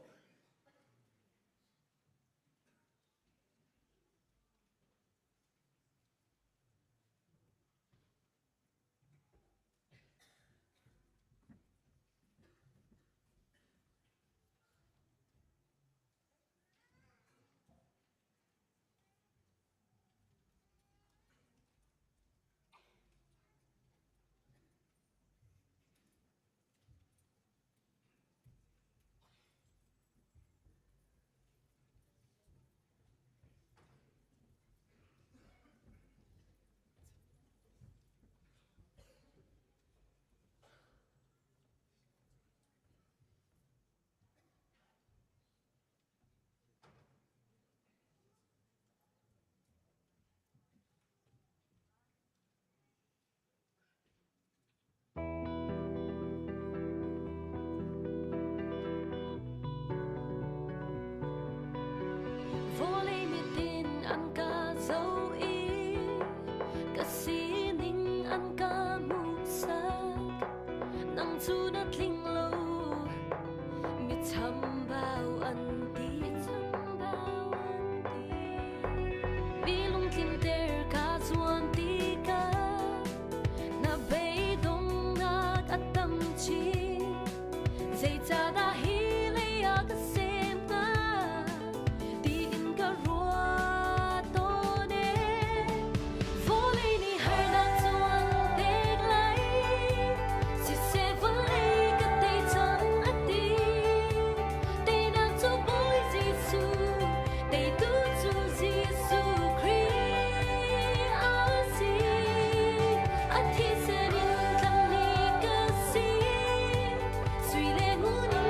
[SPEAKER 11] Vawlei mitin an ka zoh i ka sining an ka hmuhsak. Nang cu na tling lo, mi chambau an ti. Mi lungtlinter ka zuam tikah na beidonghnak a tam chin. Zeicahdah hi lei ah ka sem hnga tiin ka ruah tawn ee. Vawlei nih harnak cu an pek lai, siseh vawlei ka tei cang a ti. Teinak cu Bawi Jesuh, teitu cu Jesuh Khrih a si. A thisen in tlangmi ka si, sui le ngun in.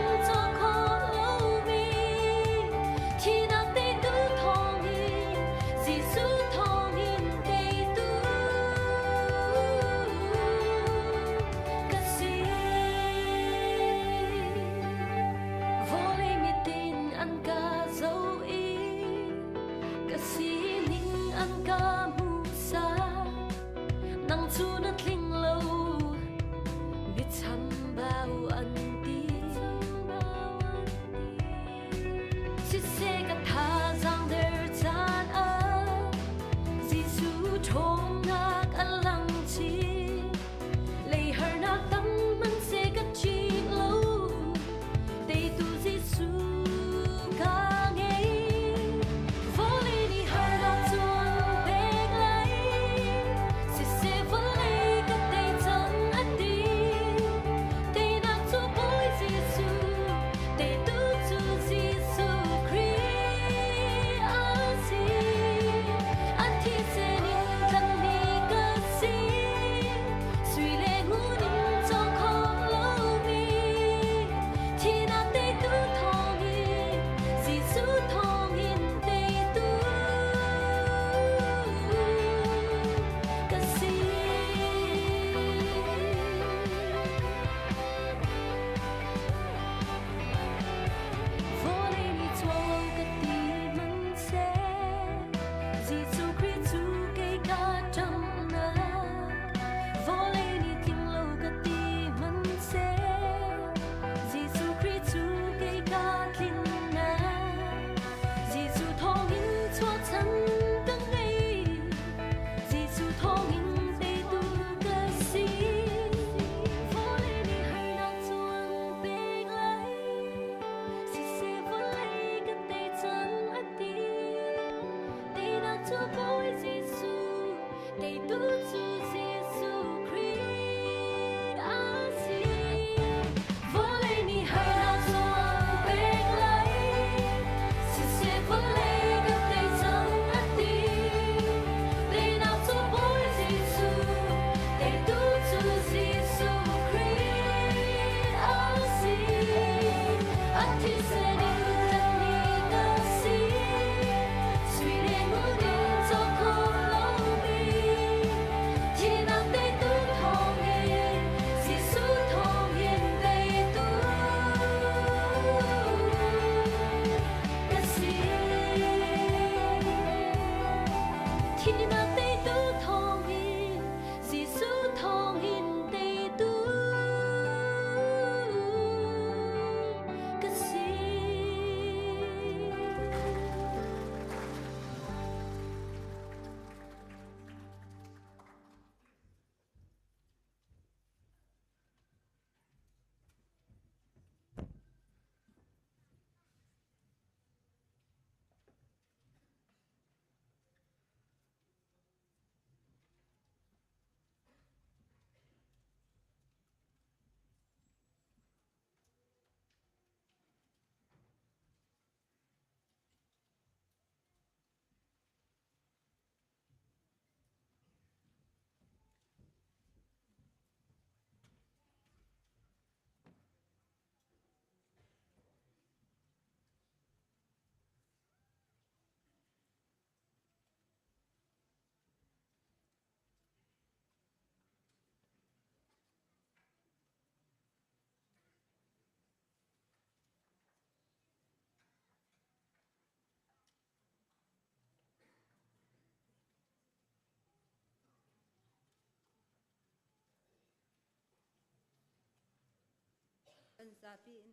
[SPEAKER 12] Kan zapi in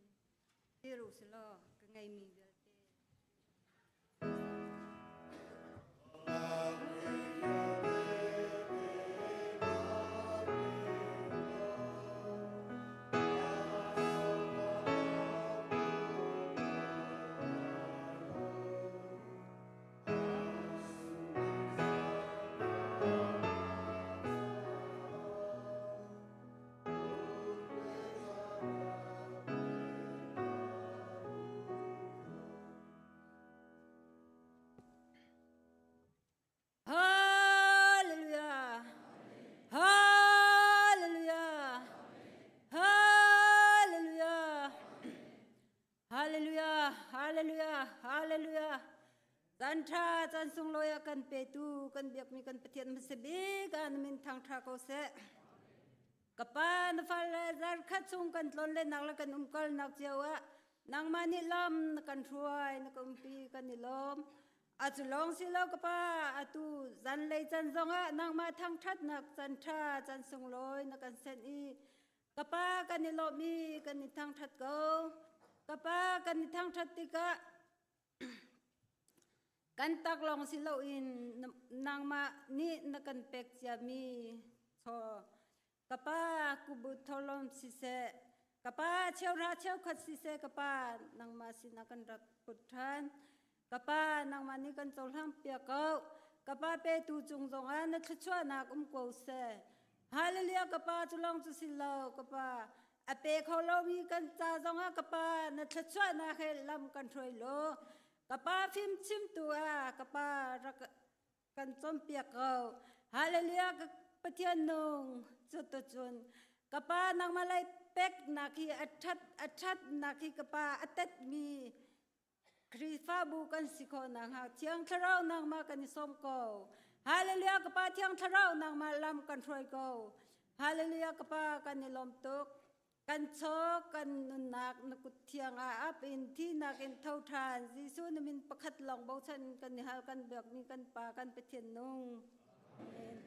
[SPEAKER 12] dir u silaw ka ngeimi vialte. Hallelujah. Hallelujah. Hallelujah. Hallelujah. Hallelujah. Hallelujah. Caan ṭha caan sunglawi a kan petu kan biakmi kan Pathian hmasa bik ah na min thangṭha ko seh. Ka pa na fale zarkhat chung kan tlawn le nak le kan umkalnak cio ah nangmah nih lam na kan hruai na ka umpi kan i lawm. A cu lawng si lo ka pa atu zanlei can zongah nangmah thangṭhatnak can ṭha can sunglawi na kan senh i ka pa kan i lawm i kan i thangṭhat ko. Ka pa kan i thangṭhat tikah Kan taklawng si loin nangmah nih na kan pek ciami chaw ka pa kubut tholom siseh ka pa cheuhra cheukhat siseh ka pa nangmah sinah kan rak put ṭhan ka pa nangmah nih kan cohlang piak ko ka pa petu cung zongah na thluachuahnak um ko seh Hallelujah ka pa cu lawng cu si lo ka pa a pe kho lomi kan ca zongah ka pa na thluachuahnak he lam kan hruai law ka pa fim chimtu ah ka pa rak kan cawnpiak ko hallelujah ka Pathian nung cu tu cun ka pa nangmah lei peknak hi a that a thatnak hi ka pa a tetmi Khrihfabu kan si khawh nakhnga Thiang Thlarau nangmah kan i sawm ko. Hallelujah ka Pa Thiang Thlarau nangmah lam kan hruai ko. Hallelujah ka Pa kan i lawm tuk. Kan chaw kan nunnak na kut thiang ah ap in thinak in tho ṭhan Jesuh na min pakhat lawng bochan kan i hal kan biakmi kan Pa kan Pathian nung. Amen.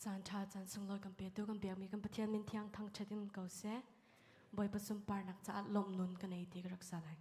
[SPEAKER 13] Caan ṭha caan sunglawi kan petu kan biakmi kan Pathian min thiang thangṭhat in ko seh. Bawipa sunparnak caah lawmh nun ka nei ti ka rak sa lai.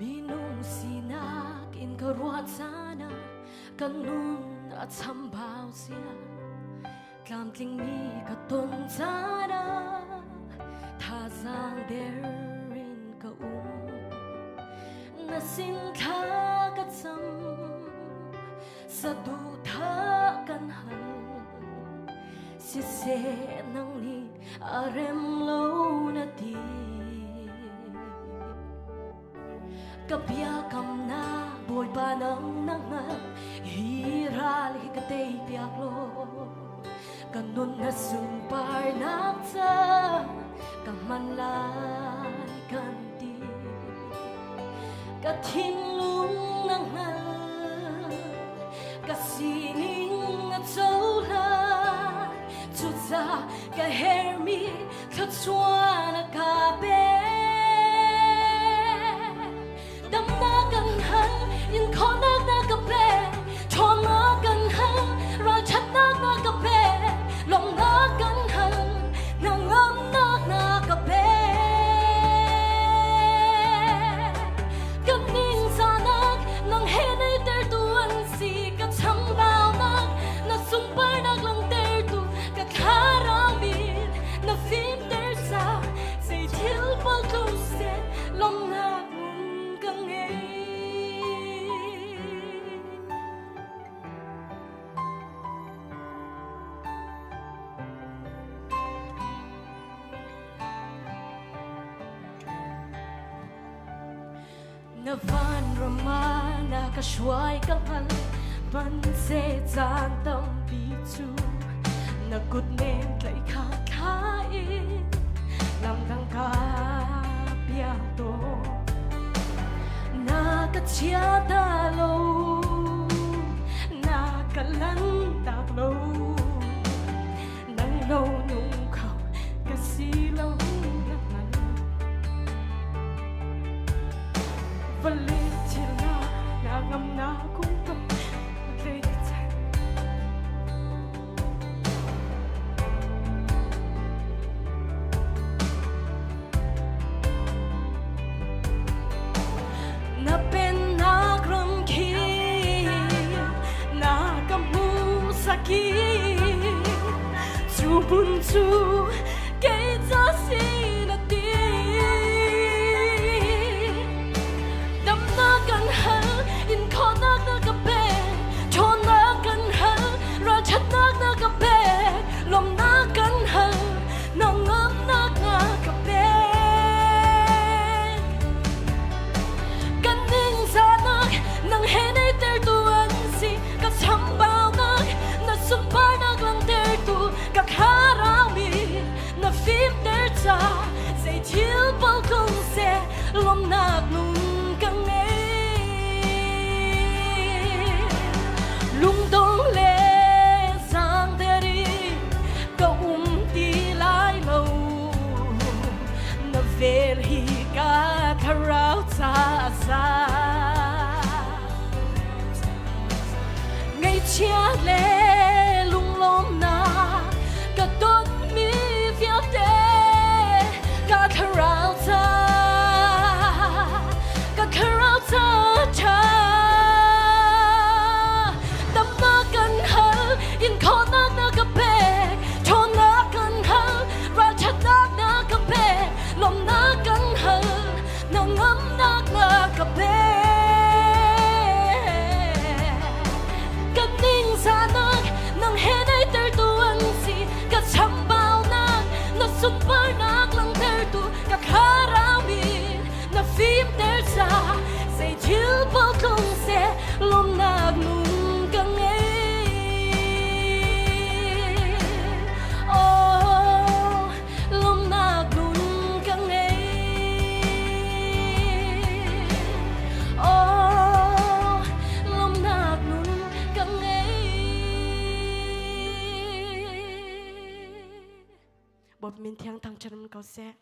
[SPEAKER 13] Minung sinak in ka ruah caan ah kan nun a chambau sia tlamtlingmi ka ton caan ah thazaang der in ka um na sin thla ka cam saduhthah kan hal siseh nang nih a rem lo na ti ka biakamnak bawipa nang na hngal hi ral hi ka tei piak law ka nun na sunparnak ca ka hman lai kan ti ka thinlung na hngal ka sining na cohlan cucaah ka hermi thluachuah na ka pek damnak kan hal in khawhnak na ka pek ṭhawnnak kan hal ralṭhatnak na ka pek lawmhnak kan hal hnangamnak na ka pek Kan ningzahnak nang he neitertu an si ka chambaunak na sunparnak langhtertu ka thlarau.
[SPEAKER 11] Na van rama na ka hruai ka hngal man se caan tampi cu na kut nem tlaih kha thla in lamdang ka piak tawn. Na ka chia ta lo, na ka lan tak lo, nang lo nung kho ka si lo na hngal. Vale thil na na ngam na kung ka tle chan. Na pennak ram khi na ka hmuhsak i cu hmun cu kei ca si na ti. Damnak kan hal, in khawhnak na ka pek, ṭhawnnak kan hal, ralṭhatnak na ka pek, lawmhnak kan hal, hnangamnak na ka pek. Kan ningzahnak nang he neihtertu an si, ka chambaunak na sunparnak langhtertu, ka thlarau na fimter ca zei thil paoh tlung seh lawmhnak nun ka ngei. Lungdong le zaangder in ka um ti lai lo. Na vel hi ka thlarau ca a za. Ngaihchia le lunglawmnak ka tonmi vialte ka thlarau ca ka thlarau ca ṭha damnak kan hal in khawhnak na ka pek ṭhawnnak kan hal ralṭhatnak na ka pek lawmhnak kan hal na ngamnak na ka pek. Ka ningzahnak nang he neihtertu an si, ka chambaunak na sunparnak langhtertu, ka thlarau min na fimter ca, zei thil paoh tlung seh lawmhnak nun ka ngei. Oh, lawmhnak nun ka ngei. Oh, lawmhnak nun ka ngei.
[SPEAKER 14] Bawipa min thiang thangṭhat um ko seh.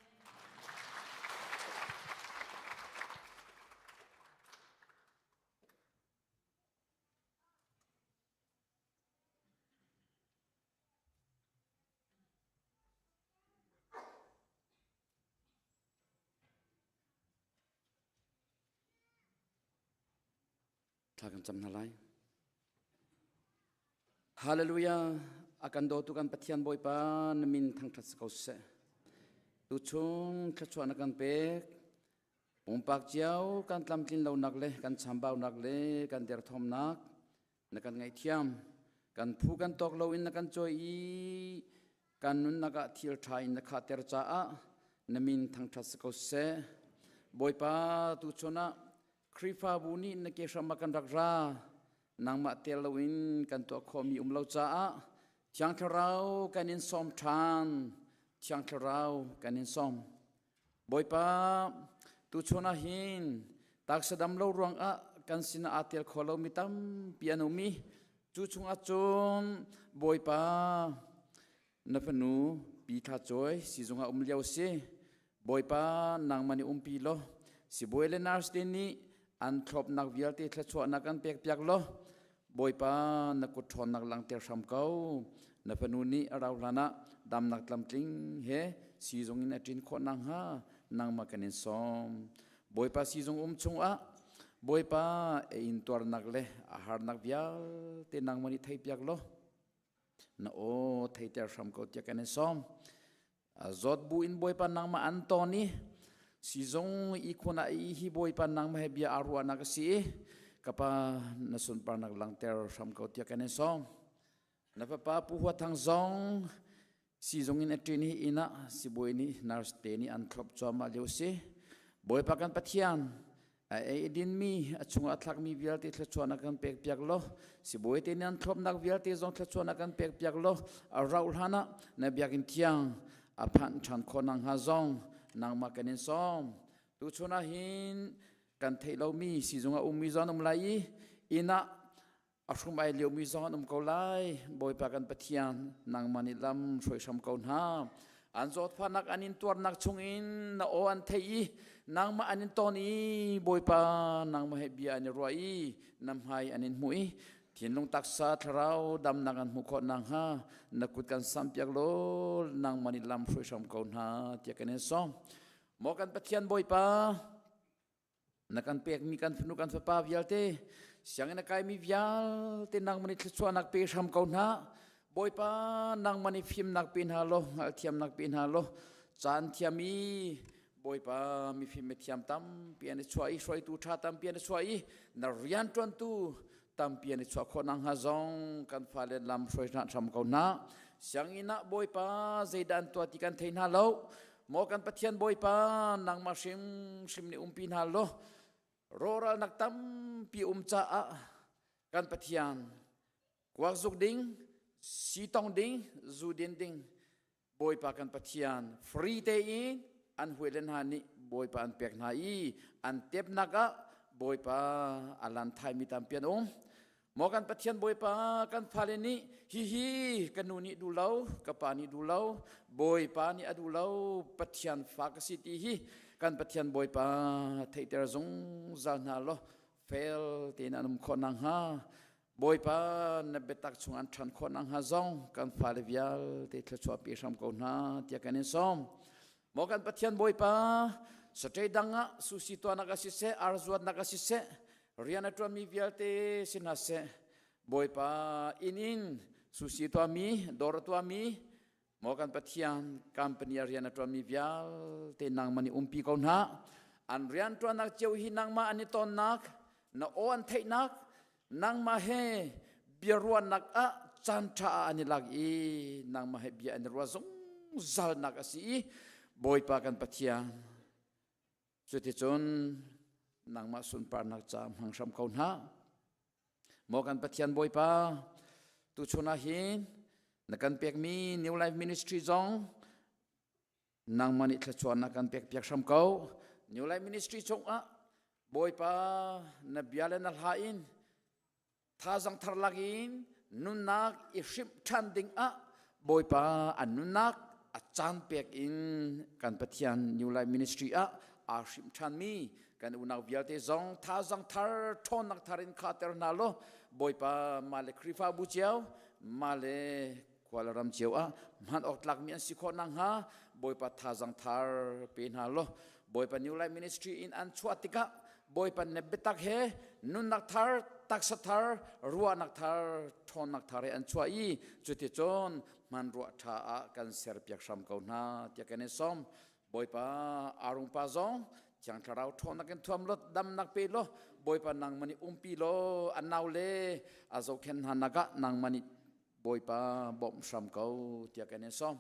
[SPEAKER 6] Thla kan cam hna lai. Hallelujah. A kan dawtu kan Pathian Bawipa na min thangṭhat si ko seh. Tuchung thluachuah na kan pek. Pumpak cio kan tlamtlin lonak le kan chambaunak le kan derthawmnak na kan ngaihthiam. Kan phu kan tawk loin na kan cawi i kan nunnak ah thil ṭha in na khahter caah na min thangṭhat si ko seh. Bawipa tuchun ah Khrihfabu nih na ke hram ah kan rak ra. Nangmah tel loin kan tuah khawhmi um lo caah Thiang Thlarau kan in sawm ṭhan. Thiang Thlarau kan in sawm. Bawipa, tuchun ah hin taksa dam lo ruangah kan sinah aa tel kho lomi tampi an um i cu chungah cun Bawipa na fanu Pi Thla Cawi siizung ah um lio si. Bawipa nangmah nih umpi law sibawi le nurse te nih an thlopnak vialte thluachuahnak kan pekpiak law Bawipa na kut ṭhawnnak langhter hram ko. Na fanu nih a rau hlan ah damnak tlamtling he siizung in a ṭin khawh nakhnga nangmah kan in sawm. Bawipa siizung um chungah Bawipa a intuarnak le a harnak vialte nangmah nih theipiak law na aw theiter hram ko tiah kan in sawm. Zawt bu in Bawipa nangmah an ton i sizung i khun ah i hi Bawipa nangmah he bia aa ruahnak a si i ka pa na sunparnak langhter hram ko tiah kan in sawm. Na fapa Pu Hua Thang zong sizung in a ṭin hi inn ah sibawi nih nurse te nih an thlop cuahmah lio si. Bawipa kan Pathian. A ei dinmi a chungah thlakmi vialte thluachuahnak kan pek piak law sibawi te nih an thlopnak vialte zong thluachuahnak kan pek piak law a rauh hlan ah na biakinn thiang a phanh ṭhan khawh nakhnga zong nangmah kan in sawm. Tuchun ah hin kan theih lomi sizung a ummi zong an um lai i inn ah a hrum ai liomi zong an um ko lai. Bawipa kan Pathian, nangmah nih lam hruai hram ko hna. An zawtfahnak an in tuarnak chungin na aw an theih i nangmah an in ton i Bawipa nangmah he bia an i ruah i na hmai an in hmuh i thinlung taksa thlarau damnak an hmuh khawh nakhnga na kut kan sampiak law nangmah nih lam hruai hram ko hna tiah kan in sawm. Maw kan Pathian Bawipa, na kan pekmi kan fanu kan fapa vialte sianginn a kaimi vialte nangmah nih thluachuahnak pe hram ko hna. Bawipa, nangmah nih fimnak pe hna law hngalhthiamnak pe hna law caan thiam i Bawipa mifim mithiam tampi an i chuah i hruaitu ṭha tampi an i chuah i na rianṭuantu tampi an i chuah khawh nakhnga zong kan fale lam hruai hna hram ko hna. Sianginn ah Bawipa zeidah an tuah ti kan thei hna lo. Maw kan Pathian Bawipa, nangmah hrimhrim nih umpi hna law rawhralnak tampi um caah kan Pathian kuak zuk ding, sitong ding, zu din ding Bawipa kan Pathian free tein an huile hna nih Bawipa an pek hna i an tepnak ah Bawipa a lan thaimi tampi an um. Maw kan Pathian Bawipa, kan fale nih hihi ka nu nih duh lo, ka pa nih duh lo, Bawipa nih a duh lo, Pathian fa ka si ti hi kan Pathian Bawipa theihter zungzal hna law fel tein an um khawh nakhnga Bawipa na biatak chung an ṭhan khawh nakhnga zong kan fale vialte thluachuah pe hram ko hna tiah kan in sawm. Maw kan Pathian Bawipa, saṭe dang ah susi tuahnak ah siseh, ar zuatnak ah siseh, rian a ṭuanmi vialte si hna seh, Bawipa inn in susi tuahmi, dawr a tuahmi, maw kan Pathian company a rian a ṭuanmi vialte nangmah nih umpi ko hna. An rian ṭuannak cio hi nangmah an i tonnak, na aw an theihnak, nangmah he biaruahnak ah caan ṭha ah an i lak i nangmah he bia an i ruah zungzalnak a si i Bawipa kan Pathian, cuticun nangmah sunparnak ca hmang hram ko hna. Maw kan Pathian Bawipa, tuchun ah hin na kan pekmi New Life Ministry zong nangmah nih thluachuahnak kan pekpiak hram ko. New Life Ministry chungah Bawipa na bia le na hla in thazang thar lak in nunnak i hrimh ṭhan ding ah Bawipa an nunnak a caan pek in kan Pathian New Life Ministry ah aa hrimh ṭhanmi kan unau vialte zong thazang thar ṭhawnnak thar in khahter hna law Bawipa mah le Khrihfabu cio mah le khua le ram cio ah hman awk tlakmi an si khawh nakhnga Bawipa thazang thar pe hna law Bawipa New Life Ministry in an chuah tikah Bawipa ne biatak he nunnak thar, taksa thar, ruahnak thar, ṭhawnnak thar he an chuah i cuticun hmanrua ṭha ah kan serpiak hram ko hna tiah kan i sawm. Bawipa Arung pa zong Thiang Thlarau ṭhawnnak in thuam law damnak pe law Bawipa nangmah nih umpi law a nau le a zohkhenh hna nak ah nangmah nih Bawipa bawmh hram ko tiah kan in sawm.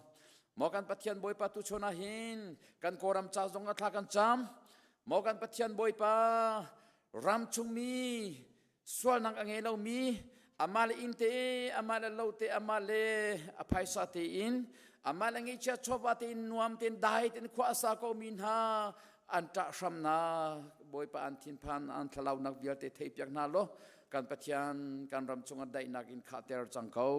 [SPEAKER 6] Maw kan Pathian Bawipa tu chun ah hin kan Kawlram ca zong ah thla kan cam. Maw kan Pathian Bawipa ram chungmi sualnak a ngei lomi amah le inn te amah le lo te amah le a phaisa te in amah le ngeihchia chawva te in nuam tein dai tein khua a sa ko mi hna an ṭah hramnak Bawipa an thinphan an thlalaunak vialte theipiak hna law kan Pathian kan ram chungah daihnak in khahter cang ko.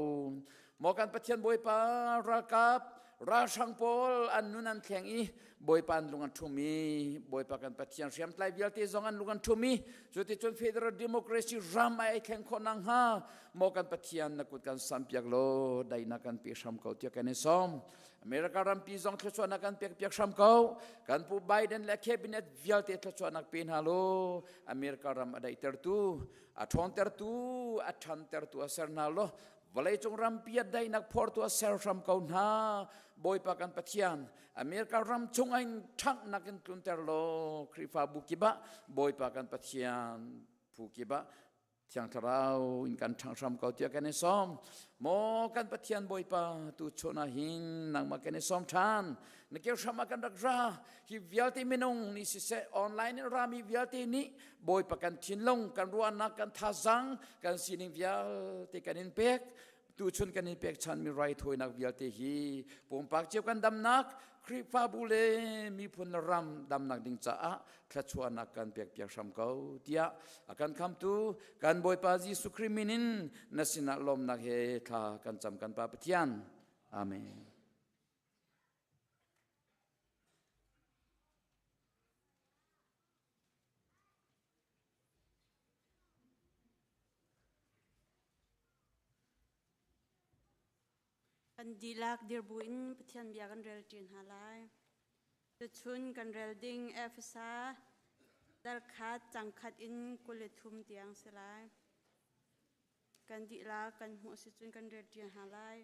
[SPEAKER 6] Maw kan Pathian Bawipa ralkap ralhrang pawl an nun an thleng i Bawipa an lung an ṭhum i Bawipa kan Pathian hriamtlai vialte zong an lung an ṭhum i cuticun Federal Democracy ram ai thleng khawh nakhnga maw kan Pathian na kut kan sampiak law daihnak kan pe hram ko tiah kan i sawm. America rampi zong thluachuahnak kan pek piak hram ko. Kan pu Biden le cabinet vialte thluachuahnak pe hna law America ram a daihtertu, a ṭhawntertu, a ṭhantertu a ser hna law vawleicung rampi a daihnak phortu a ser hram ko hna. Bawipa kan Pathian, America ram chung in ṭhanghnak in tlunter law Khrihfabu kip ah Bawipa kan Pathian phu kip ah. Thiang Thlarau in kan ṭhang hram ko tiah kan i sawm. Maw kan Pathian Bawipa tu chun ah hin nangmah kan i sawm ṭhan. Na ke hram ah kan rak ra. Hi vialte minung nih siseh online in rami vialte nih Bawipa kan thinlung, kan ruahnak, kan thazaang, kan sining vialte kan in pek. Tuchun kan in pekchanmi raithawinak vialte hi pumpak cio kan damnak, Khrihfabu le miphun le ram damnak ding caah thluachuahnak kan pekpiak hram ko tiah a kan khamtu kan Bawipa Jesuh Khrih min in na sinah lawmnak he thla kan cam kan Pa Pathian. Amen.
[SPEAKER 12] Kan dihlak dirbu in Pathian bia kan rel ṭi hna lai. Tuchun kan rel ding Efesa darkhat cangkhat in 23 tiang si lai. Kan dihlak kan hmuh si cun kan rel ṭi hna lai.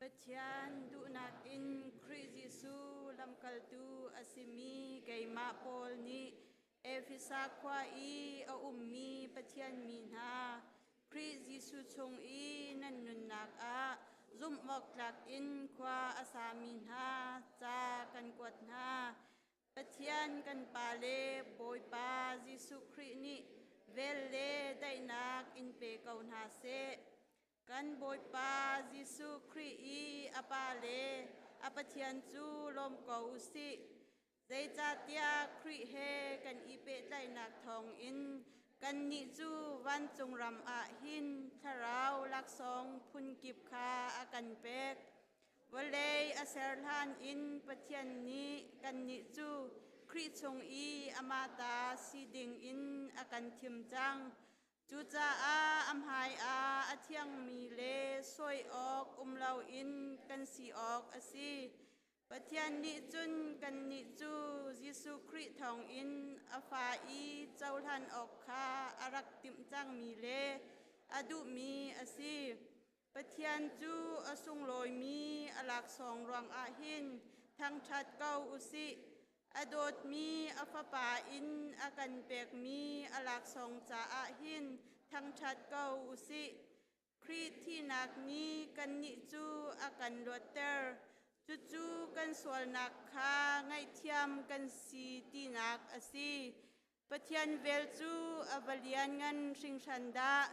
[SPEAKER 12] Pathian duhnak in Khrih Jesuh lamkaltu a simi keimah Paul nih Efesa khua i a ummi Pathian mi hna, Khrih Jesuh chung i nan nunnak ah zumhawktlak in khua a sami hna ca kan kuat hna. Pathian kan Pa le Bawipa Jesuh Khrih nih vel le daihnak in pe ko hna seh. Kan Bawipa Jesuh Khrih i a Pa le a Pathian cu lawm ko u sih. Zeicahtiah Khrih he kan i pehtlaihnak thawngin kannih cu vancung ram ah hin thlarau laksawng phunkip kha a kan pek. Vawlei a ser hlan in Pathian nih kannih cu Khrih chung i amah ta si dingin a kan thim cang. Cucaah a hmaiah a thiangmi le sawi awk um loin kan si awk a si. Pathian nih cun kannih cu Jesuh Khrih thawngin a fa i cohlan awk kha a rak timh cangmi le a duhmi a si. Pathian cu a sunglawimi a laksawng ruangah hin thangṭhat ko u sih. A dawtmi a Fapa in a kan pekmi a laksawng caah hin thangṭhat ko u sih. Khrih thihnak nih kannih cu a kan luatter. Cucu kan sualnak kha ngaihthiam kan si tinak a si. Pathian vel cu a va lianngan hringhran dah!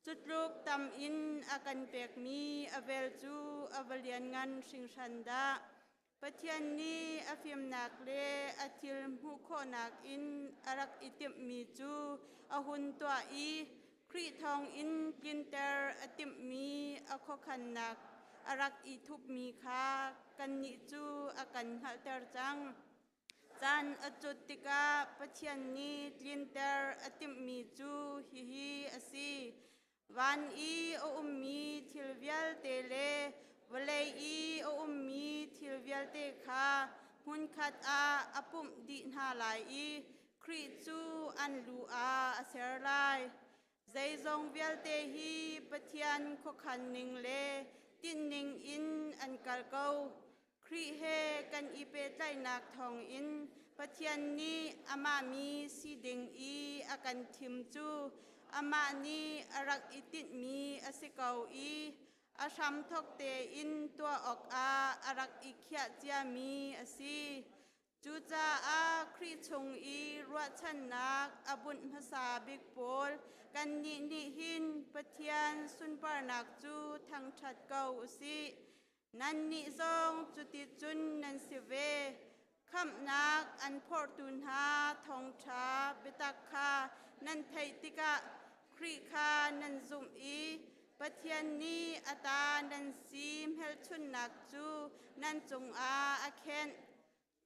[SPEAKER 12] Cutluk tam in a kan pekmi a vel cu a va lianngan hringhran dah! Pathian nih a fimnak le a thil hmuh khawhnak in a rak i timhmi cu a hun tuah i Khrih thawngin tlinter a timhmi a khuakhannak a rak i thupmi kha kannih cu a kan hngalhter cang. Caan a cut tikah Pathian nih tlinter a timhmi cu hihi a si. Van i a ummi thil vialte le vawlei i a ummi thil vialte kha hmunkhat ah a pumh dih hna lai i Khrih cu an lu ah a ser lai. Zeizong vialte hi Pathian khuakhan ning le tinhning in an kal ko. Khrih he kan i pehtlaihnak thawngin Pathian nih amah mi si ding i a kan thim cu amah nih a rak i tinhmi a si ko i a hramthawk tein tuah awkah a rak i khiah ciami a si. Cucaah Khrih chung i ruahchannak a bunh hmasa bik pawl kannih nih hin Pathian sunparnak cu thangṭhat ko u sih. Nannih zong cuticun nan si ve. Khamhnak an phorhtu hna thawngṭha biatak kha nan theih tikah Khrih kha nan zumh i Pathian nih a ta nan si hmelchunhnak cu nan cungah a khenh.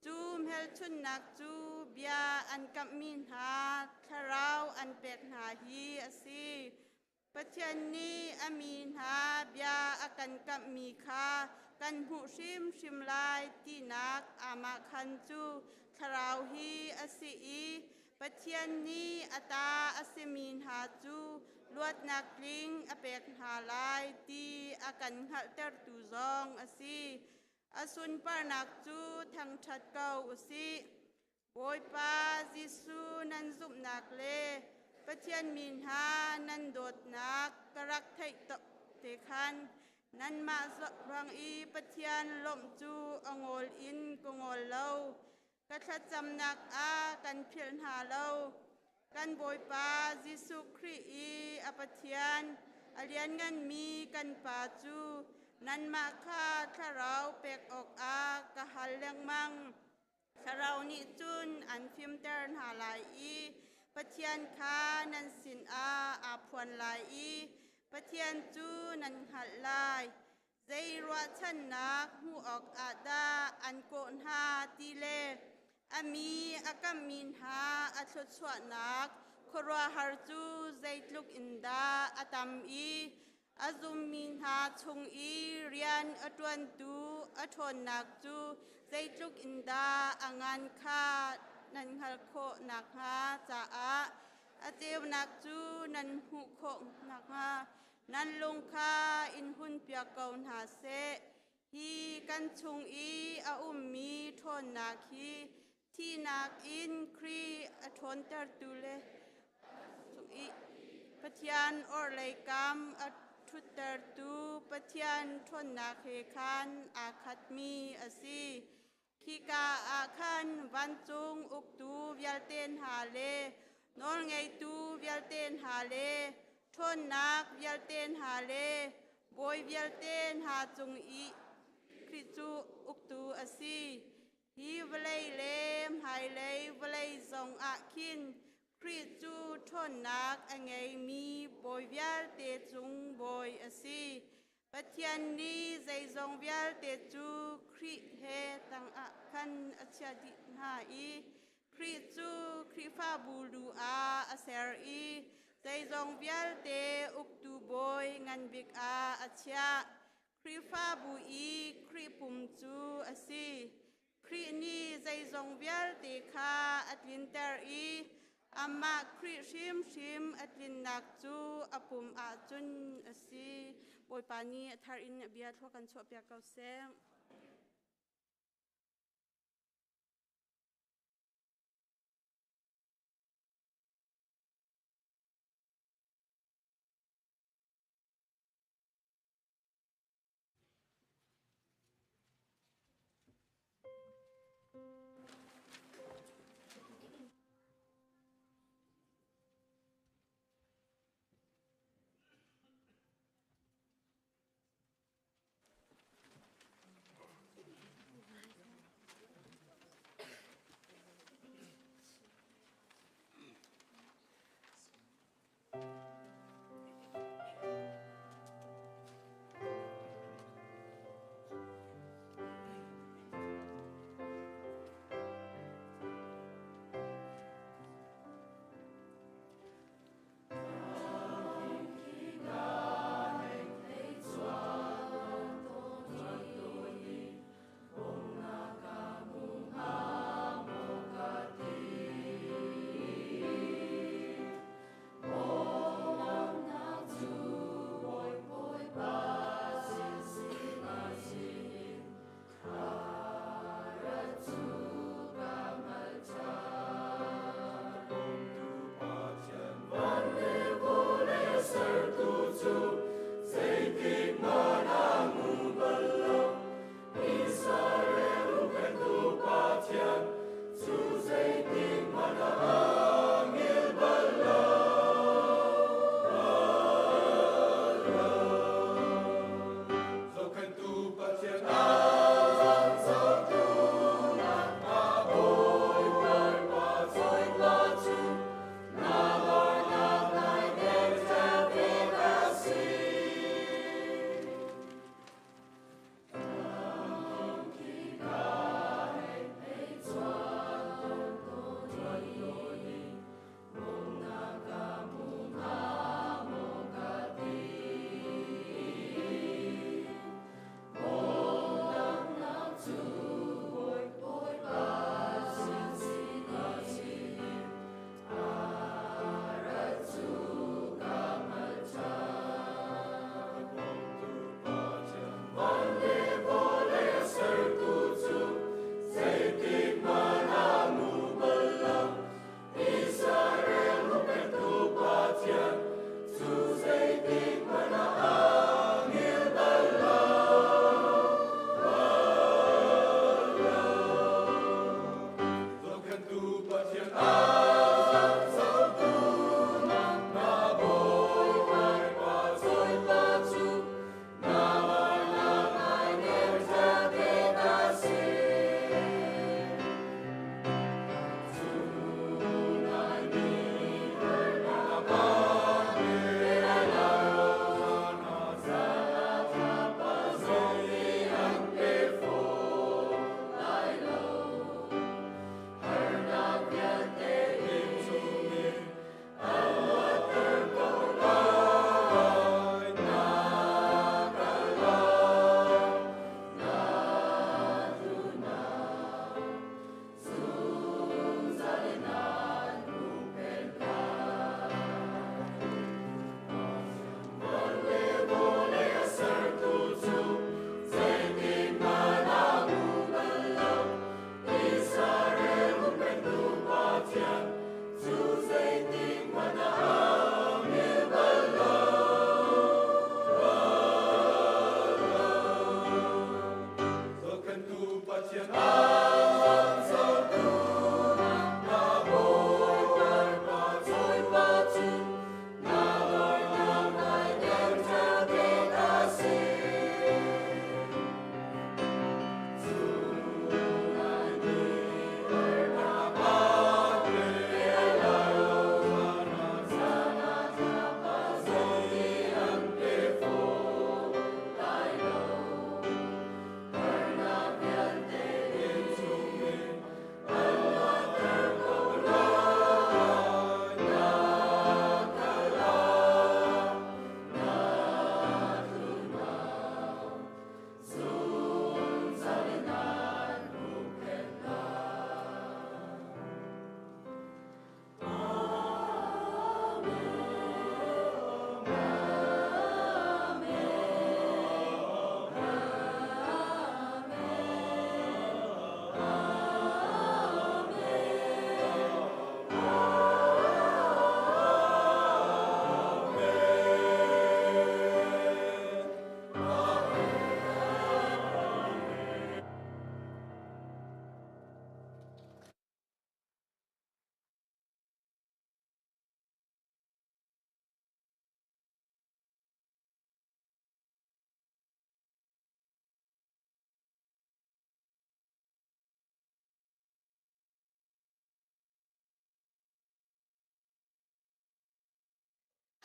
[SPEAKER 12] Cu hmelchunhnak cu bia an kamhmi hna thlarau an pek hna hi a si. Pathian nih a mi hna bia a kan kamhmi kha kan hmuh hrimhrim lai tinak aamahkhan cu thlarau hi a si i Pathian nih a ta a simi hna cu luatnak tling a pek hna lai ti a kan hngalhtertu zong a si. A sunparnak cu thangṭhat ko u sih. Bawipa Jesuh nan zumhnak le
[SPEAKER 15] Pathian mi hna nan dawtnak ka rak theih te khan nanmah ruang i Pathian lawmh cu a ngawl in ka ngawl lo. Ka thlacamnak ah kan philh hna lo. Kan Bawipa Jesuh Khrih i a Pathian, a liannganmi kan Pa cu nanmah kha thlarau pek awkah ka hal lengmang. Thlarau nih cun an fimter hna lai i Pathian kha nan sinah aa phuan lai i Pathian cu nan hngalh lai. Zei ruahchannak hmuh awkah dah an kawh hna ti le a mi a kammi hna a thluachuahnak khuaruahhar cu zeitluk in dah a tam i a zummi hna chung i rian a ṭuantu a ṭhawnnak cu zeitluk in dah a ngan kha nan hngalh khawh nakhnga caah a ceunak cu nan hmuh khawh nakhnga nan lung kha in hunpiak ko hna seh. Hi kan chung i a ummi ṭhawnnak hi thihnak in Khrih a ṭhawntertu le cung i Pathian orhlei kam a ṭhuttertu Pathian ṭhawnnak he khan aa khatmi a si. Khika ah khan vancung uktu vialte hna le nawlngeitu vialte hna le ṭhawnnak vialte hna le bawi vialte hna cung i Khrih cu uktu a si. Hi vawlei le hmailei vawlei zong ah khin Khrih cu ṭhawnnak a ngeimi bawi vialte cung bawi a si. Pathian nih zeizong vialte cu Khrih he tangah khan a chiah dih hna i Khrih cu Khrihfabu lu ah a ser i zeizong vialte uktu bawi ngan bik ah a chiah. Khrihfabu i Khrih pum cu a si. Khrih nih zeizong vialte kha a tlinter i amah Khrih hrimhrim a tlinnak cu a pum ahcun a si. Bawipa nih a thar in a bia thlua kan chuahpiak ko seh.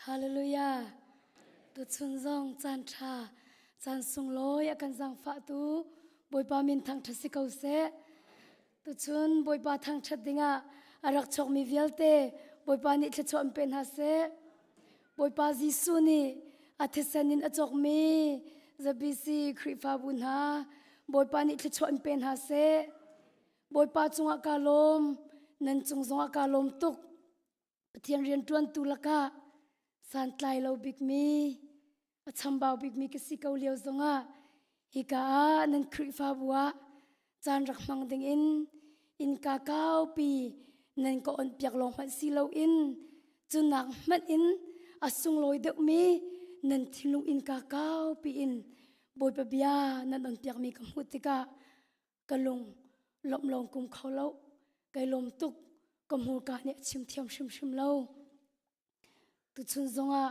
[SPEAKER 16] Hallelujah. Tuchun zong caan ṭha, caan sunglawi a kan zaangfahtu Bawipa min thangṭhat si ko seh. Tuchun Bawipa thangṭhat dingah a rak chuakmi vialte Bawipa nih thluachuah in pe hna seh. Bawipa Jesuh nih a thisen in a cawkmi ZBC Khrihfabu hna Bawipa nih thluachuah in pe hna seh. Bawipa cungah kaa lawm, nan cung zongah kaa lawm tuk. Pathian rianṭuantu lakah santlai lo bikmi, a chambau bikmi ka si ko lio zongah hika ah nan Khrihfabu ah caan rak hmang dingin innka kaupi nan ka onhpiak lawng hmanh si loin cunak hmanh in a sunglawi deuhmi nan thinlung innka kaupi in Bawipa bia nan onpiakmi ka hmuh tikah ka lung lawmh lawng kum kho lo kai lawm tuk ka hmurka nih a chim thiam hrimhrim lo tuchun zongah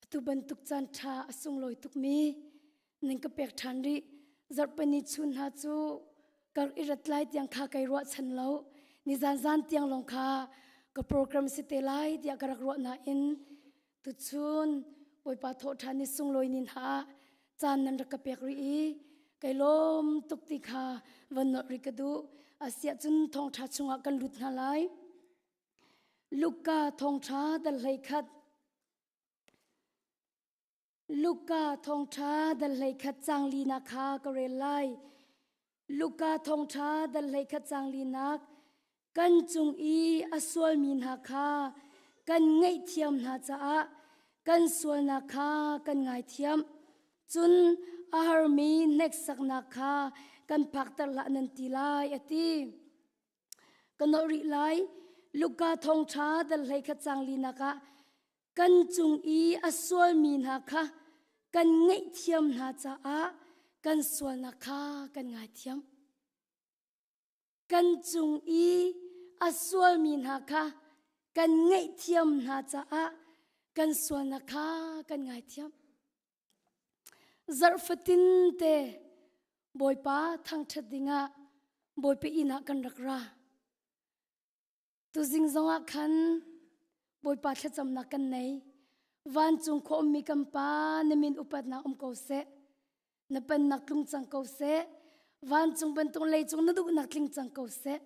[SPEAKER 16] atu bantuk caan ṭha a sunglawi tukmi nan ka pek ṭhan rih zarhpini chun hna cu kar i rat lai tiang kha kai ruahchan lo nizan zan tiang lawng kha ka program si te lai tiah ka rak ruah nain Tuchun Bawipa thawhṭhan ni sunglawi ni hna ah caan nan rak ka pek rih i kai lawm tuk ti kha van nolh rih ka duh. Asiah cun thawngṭha chungah kan lut hna lai. Luka thawngṭha dal 11. Luka thawngṭha dal 11 caang linak kha ka rel lai. Luka thawngṭha dal 11 caang linak kan cung i a sualmi hna kha kan ngaihthiam hna caah kan sualnak kha kan ngaithiam. Cun a harmi hneksaknak kha kan phakter hlah nan ti lai a ti. Ka nolh rih lai. Luka thawngṭha dal 11 caang linak ah kan cung i a sualmi hna kha kan ngaihthiam hna caah kan sualnak kha kan ngaithiam. Kan cung i a sualmi hna kha kan ngaihthiam hna caah kan sualnak kha kan ngaithiam. Zarh fatin te Bawipa thangṭhat dingah Bawipa inn ah kan rak ra. Tuzing zongah khan Bawipa thlacamnak kan nei. Vancung khua ummi kan Pa na min upatnak um ko seh. Na pennak tlung cang ko seh. Vancung bantuk leicung na duhnak tling cang ko seh.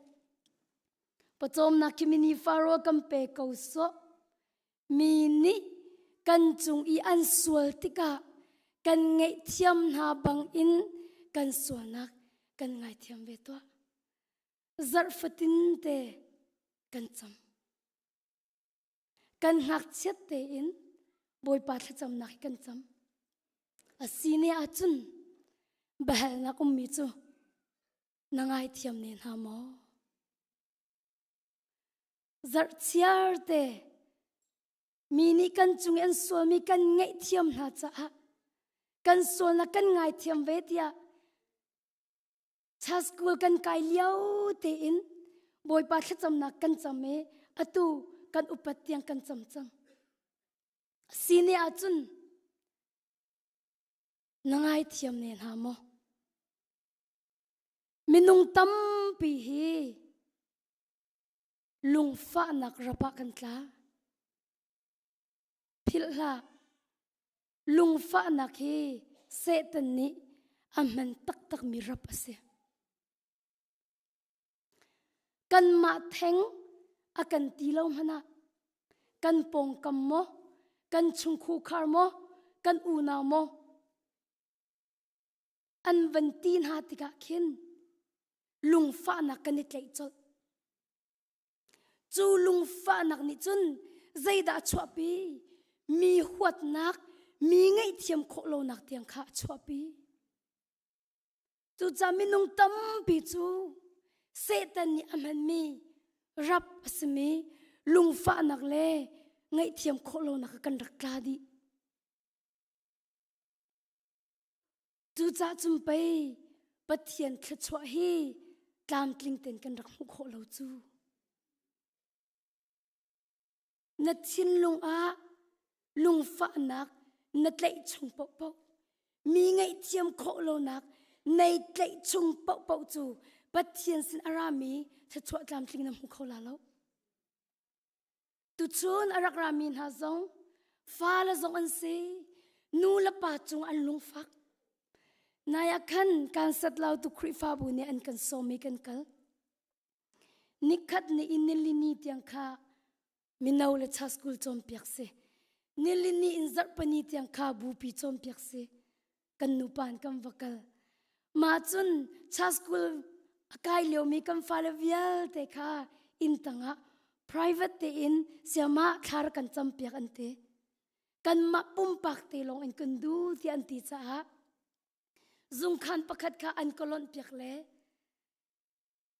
[SPEAKER 16] Pawcawmnak khi mini Faro kan pe ko sawh. Mi nih kan cung i an sual tikah kan ngaihthiam hna bangin kan sualnak kan ngaithiam ve tuah. Zarh fatin te kan cam. Kan ngakchiat tein Bawipa thlacamnak hi kan cam. A si ne ahcun biahalnak ummi cu na ngaithiam ne hna maw? Zarh chiar te mi nih kan cung i an sualmi kan ngaihthiam hna caah kan sualnak kan ngaithiam ve tiah Cha school kan kai lio tein Bawipa thlacamnak kan cam i atu kan upat tiang kan cam cang. Sine ahcun na ngaithiam ne hna maw? Minung tampi hi lungfahnak rap ah kan tla. Philh hlah. Lungfahnak hi Satan nih a hman taktakmi rap a si. Kanmah theng a kan ti lo hmanh ah kan pawngkam maw, kan chungkhukhar maw, kan unau maw, an van ti hna tikah khin lungfahnak kan i tlaih colh. Cu lungfahnak nih cun zeidah a chuahpi? Mi huatnak, mi ngaihthiam khawh lonak tiang kha a chuahpi. Cucaah minung tampi cu Satan nih a hmanmi rap a simi lungfahnak le ngaihthiam khawh lonak ah kan rak tla dih. Cucaah cun pei Pathian thluachuah hi tlamtling tein kan rak hmuh khawh lo cu. Na thinlung ah lungfahnak na tlaih chung paohpaoh mi ngaihthiam khawh lonak nei tlaih chung paohpaoh cu Pathian sin a rami thluachuah tlamtling na hmu kho la lo. Tuchun a rak rami hna zong Fa le zong an si. Nu le pa cung an lungfak. Nai ah khan kan sat lo tu Khrihfabu nih an kan sawm i kan kal. Nikhat ni in nilini tiang kha mino le cha school cawnpiak si. Nilini in zarhpani tiang kha bupi cawnpiak si. Kan nupa in kan va kal. Mah cun cha school a kai liomi kan fale vialte kha inn tangah private tein siamah thla rak kan campiak an ti. Kanmah pumpak te lawng in kan duh tiah an ti caah zungkhan pakhat kha an ka lonh piak le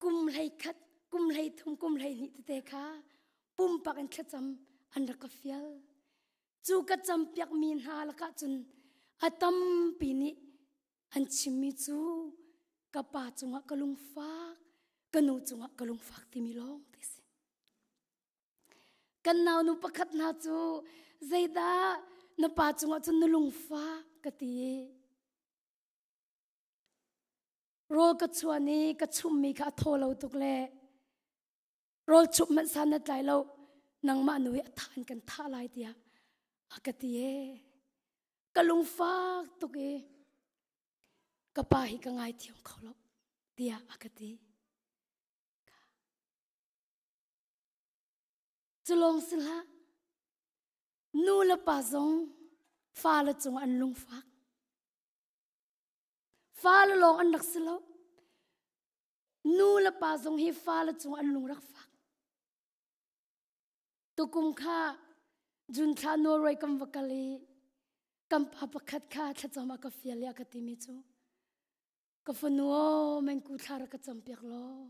[SPEAKER 16] kum hlei khat kum hlei thum kum hlei hnih tete kha pumpak in thlacam an rak ka fial cu ka campiak mi hna lakah cun a tampi nih an chimmi cu ka pa cungah ka lungfak ka nu cungah ka lungfak timi lawng te si Kan naunu pakhat hna cu zeidah na pa cungah cun na lungfak ka ti. Rawl ka chuan i ka chummi kha a thaw lo tuk le rawl chumh hmanh san na tlai lo nangmah nu hi a tha in kan thah lai tiah a ka ti e. Ka lungfak tuk i ka pa hi ka ngaithiam kho lo tiah a ka ti. Cu lawng si hlah. Nu le pa zong fale cung an lungfak. Fale lawng an rak si lo. Nu le pa zong hi fale cung an lung rak fak. Tukum kha June thla Norway kan va kal i kan pa pakhat kha thlacam a ka fial i a ka timi cu ka fanu aw mengku thla rak ka campiak law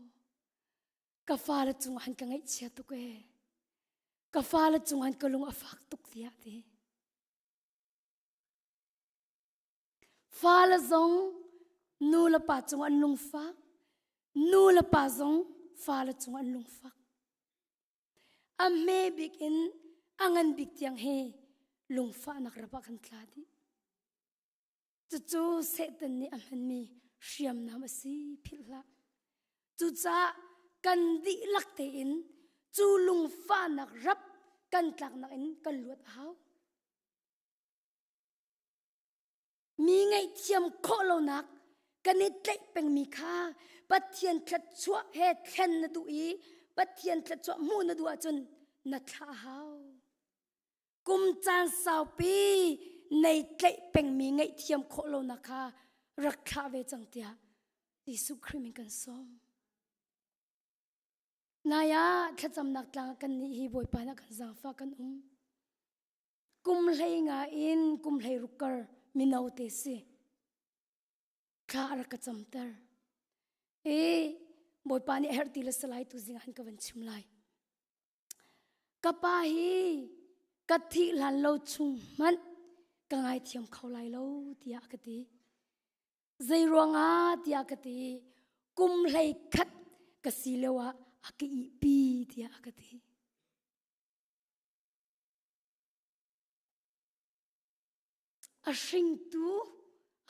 [SPEAKER 16] ka fale cung han ka ngaihchia tuk e ka fale cung han ka lung a fak tuk tiah ti fale zong nu le pa cung an lungfak nu le pa zong fale cung an lungfak a hme bik in a ngan bik tiang hi lungfahnak rap ah kan tla dih Cucu Satan nih a hmanmi hriamnam a si philh hlah. Cucaah kan dihlak tein cu lungfahnak rap kan tlaknak in kan luat a hau. Mi ngaihthiam khawh lonak kan i tlaih pengmi kha Pathian thluachuah he thlen na duh i Pathian thluachuah hmuh na duh ahcun na thlah a hau. Kum caan saupi nei tlaih pengmi ngaihthiam khawh lonak kha rak thlah ve cang tiah Jesuh Khrih min kan sawm. Nai ah thlacamnak tlang kan nih hi Bawipa nih kan zaangfah kan um. Kum hlei nga in kum hlei ruk kar mino te si. Thla a rak ka camter. E Bawipa nih a herh ti le salai tu zing ah han ka van chim lai. Ka pa hi ka thih hlan lo chung hmanh ka ngaithiam kho lai lo tiah a ka ti. Zei ruangah tiah ka ti. Kum hlei khat ka si lio ah a ka ihpi tiah a ka ti. A hringtu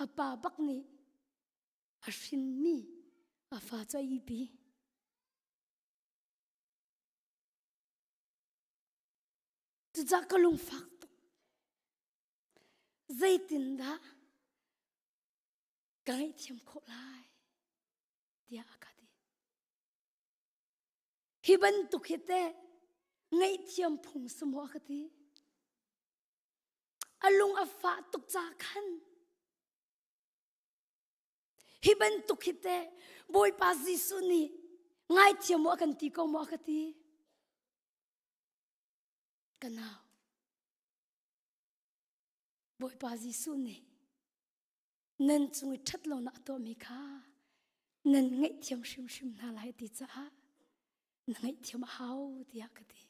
[SPEAKER 16] a pa bak nih a hrinmi a fa cu a ihpi. Cucah ka lungfak tuk. Zeitindah ka ngaihthiam khawh lai tiah a ka ti. Hi bantuk hi teh ngaihthiam phung si maw a ka ti. A lung a fah tuk ca khan Hi bantuk hi teh Bawipa Jesuh nih ngaithiam maw a kan ti ko maw a ka ti. Ka nau. Bawipa Jesuh nih nan cung i ṭhat lonak a tuahmi kha nan ngaihthiam hrimhrim hna lai ti caah na ngaihthiam a hau tiah ka ti.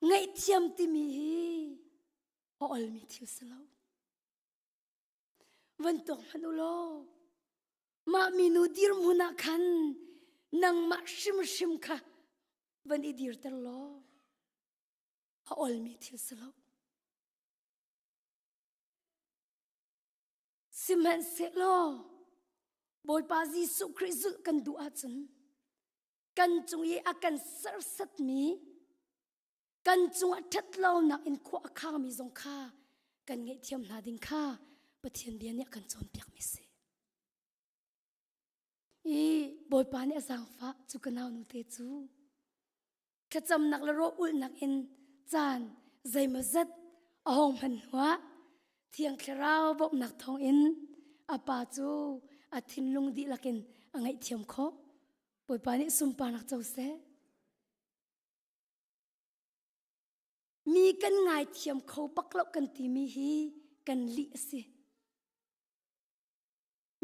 [SPEAKER 16] Ngaihthiam timi hi a olmi thil si lo. Van tuak hmanh u law mah minu dirhmun ah khan nangmah hrimhrim kha van i dirter law a olmi thil si lo. Sihmanhsehlaw Bawipa Jesuh Khrih zulh kan duh ahcun. Kan cung i a kan serhsatmi, kan cungah ṭhatlonak in khua a khangmi zong kha kan ngaihthiam hna ding kha Pathian bia nih a kan cawnpiakmi si. I Bawipa nih a zaangfah cu ka nau nu te cu thlacamnak le rawh ulhnak in caan zeimawzat a hong hman hnuah Thiang Thlarau bawmhnak thawngin a pa cu a thinlung dihlak in a ngaihthiam khawh. Bawipa nih sunparnak co seh. Mi kan ngaithiam kho bak lo kan timi hi kan lih a si.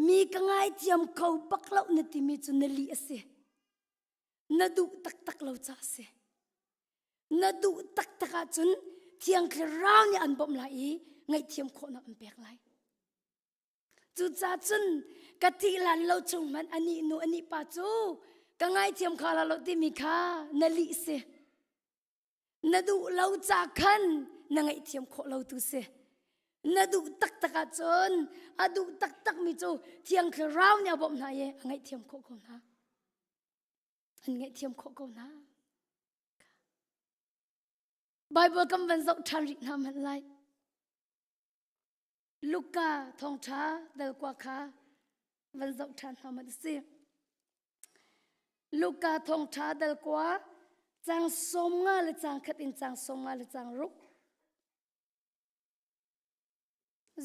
[SPEAKER 16] Mi ka ngaithiam kho bak lo na timi cu na lih a si. Na duh taktak lo ca a si. Na duh taktak ahcun Thiang Thlarau nih an bawmh lai i ngaihthiam khawhnak an pek lai. Cucaah cun ka thih lan lo chung hmanh anih nu anih pa cu ka ngaithiam kha la lo timi kha na lih si. Na duh lo ca khan na ngaihthiam khawh lo tu si. Na duh taktak ahcun a duh taktak mi cu Thiang Thlarau nih a bawmh hna i a ngaihthiam khawh ko hna. An ngaihthiam khawh ko hna. Bible kan van zoh ṭhan rih hna hmanh lai. Luka thawngṭha dal kua kha van zoh ṭhan hna hmanh si. Luka thawngṭha dal kua cang 50 le cang khat in cang 50 le cang ruk.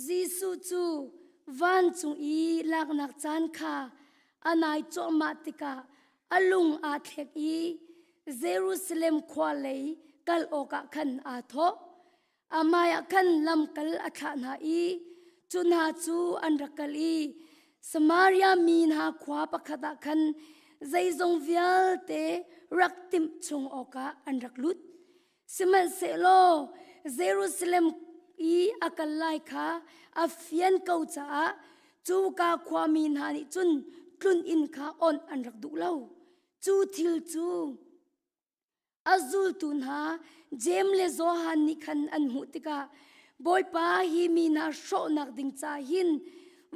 [SPEAKER 16] Jesuh cu vancung i laknak caan kha a nai cuahmah tikah a lung aa thlek i Jerusalem khua lei kal awkah khan aa thawh. A hmaiah khan lamkal a thlah hna i cu hna cu an rak kal i Samaria mi hna khua pakhat ah khan zeizong vialte rak timh chung awkah an rak lut. Sihmanhsehlaw Jerusalem i a kal lai kha a fian ko caah cuka khuami hna nih cun tlun inn kha onh an rak duh lo. Cu thil cu A zultu hna Jeim le Johan nih khan an hmuh tikah Bawipa hi mi hna hrawhnak ding ca hin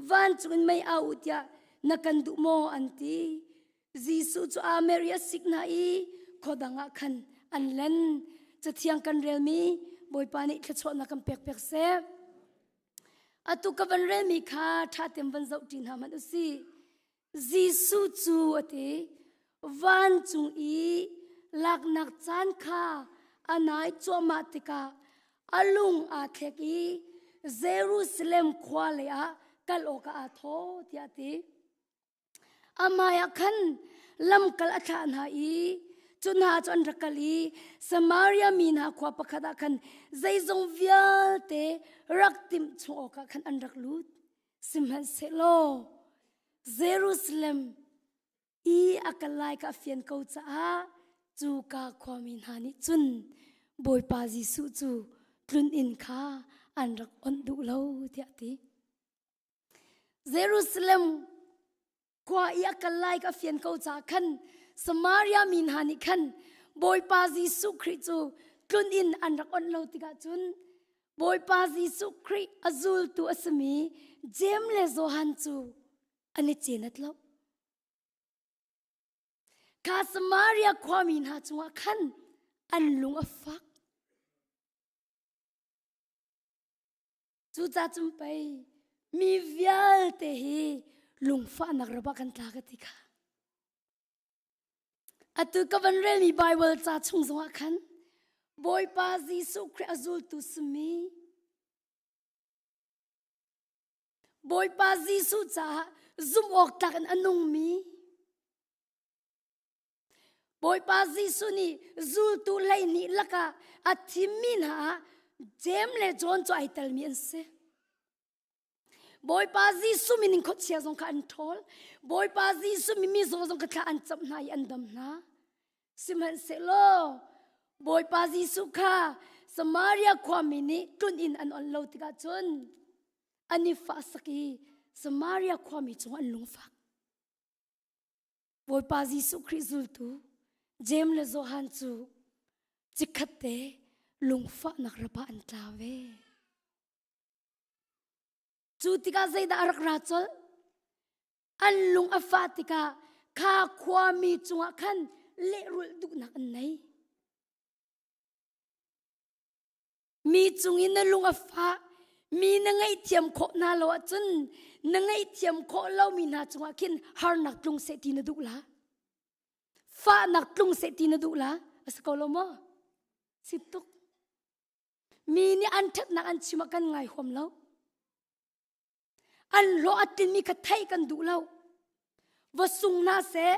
[SPEAKER 16] vancung in mei au u tiah na kan duh maw an ti. Jesuh cu aa mer i a sik hna i khuadang ah khan an len. Cathiang kan relmi Bawipa nih thluachuahnak kan pek piak seh. Atu ka van relmi kha ṭha tein van zoh ṭi hna hmanh u sih. Jesuh cu a ti, vancung i laknak caan kha a nai cuahmah tikah a lung aa thlek i Jerusalem khua lei ah kal awkah aa thawh tiah a ti. A hmaiah khan lamkal a thlah hna i cu hna cu an rak kal i Samaria mi hna khua pakhat ah khan zeizong vialte rak timh chung awkah khan an rak lut. Sihmanhsehlaw Jerusalem i a kal lai kha a fian ko caah cu ka khuami hna nih cun Bawipa Jesuh cu tlun inn kha an rak onh duh lo tiah a ti. Jerusalem khua i a kal lai ka fian ko caah khan Samaria mi hna nih khan Bawipa Jesuh Khrih cu tlun inn an rak onh lo tikah cun Bawipa Jesuh Khrih a zultu a simi Jeim le Johan cu an i cenat lo. Kha Samaria khuami hna cungah khan an lung a fak. Cucaah cun pei mi vialte hi lungfahnak rap ah kan tla ka ti kha. Atu ka van relmi Bible ca chung zongah khan Bawipa Jesuh Khrih a zultu simi Bawipa Jesuh caah zumh awk tlak in a nungmi Bawipa Jesuh nih zultu 12 lakah a thimmi hna ah Jeim le John cu ai telmi an si. Bawipa Jesuh min in khuachia zong kha an ṭhawl. Bawipa Jesuh min mizaw zong kha thla an camh hna i an dam hna. Sihmanhsehlaw Bawipa Jesuh kha Samaria khuami nih tlun inn an on lo tikah cun an i fahsak i Samaria khuami cungah an lungfak. Bawipa Jesuh Khrih zultu Jeim le Johan cu chikkhat te lungfahnak rap ah an tla ve. Cu tikah zeidah a rak ra colh? An lung a fah tikah kha khuami cungah khan Lehrulh duhnak an nei. Mi cung in na lung a fah, mi na ngaihthiam khawh hna lo ahcun na ngaihthiam khawh lomi hna cungah khin harnak tlung seh ti na duh la. Fahnak tlung seh ti na duh la. A si ko lo maw? Si tuk. Mi nih an ṭhatnak an chim ah kan ngai huam lo. An hlawh a tlinmi kha theih kan duh lo. Va sung hna seh,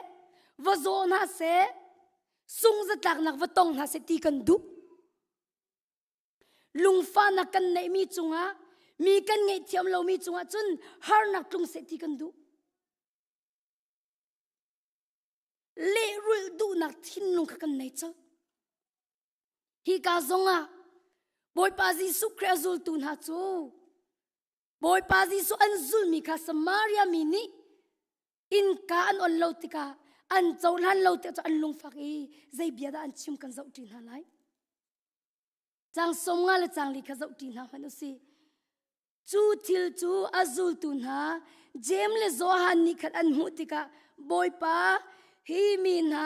[SPEAKER 16] va zaw hna seh, sung zatlaknak va tong hna seh ti kan duh. Lungfahnak kan neihmi cungah, mi kan ngaihthiam lomi cungah cun harnak tlung seh ti kan duh. Lehrulh duhnak thinlung kha kan nei colh. Hika zongah Bawipa Jesuh Khrih a zultu hna cu Bawipa Jesuh an zulmi kha Samaria mi nih innka an on lo tikah an cohlan lo tikah an lungfak i zei bia dah an chim kan zoh ṭi hna lai. Cang som nga le cang li kha zoh ṭi hna hmanh u sih. Cu thil cu a zultu hna Jeim le Johan nih khan an hmuh tikah Bawipa, hi mi hna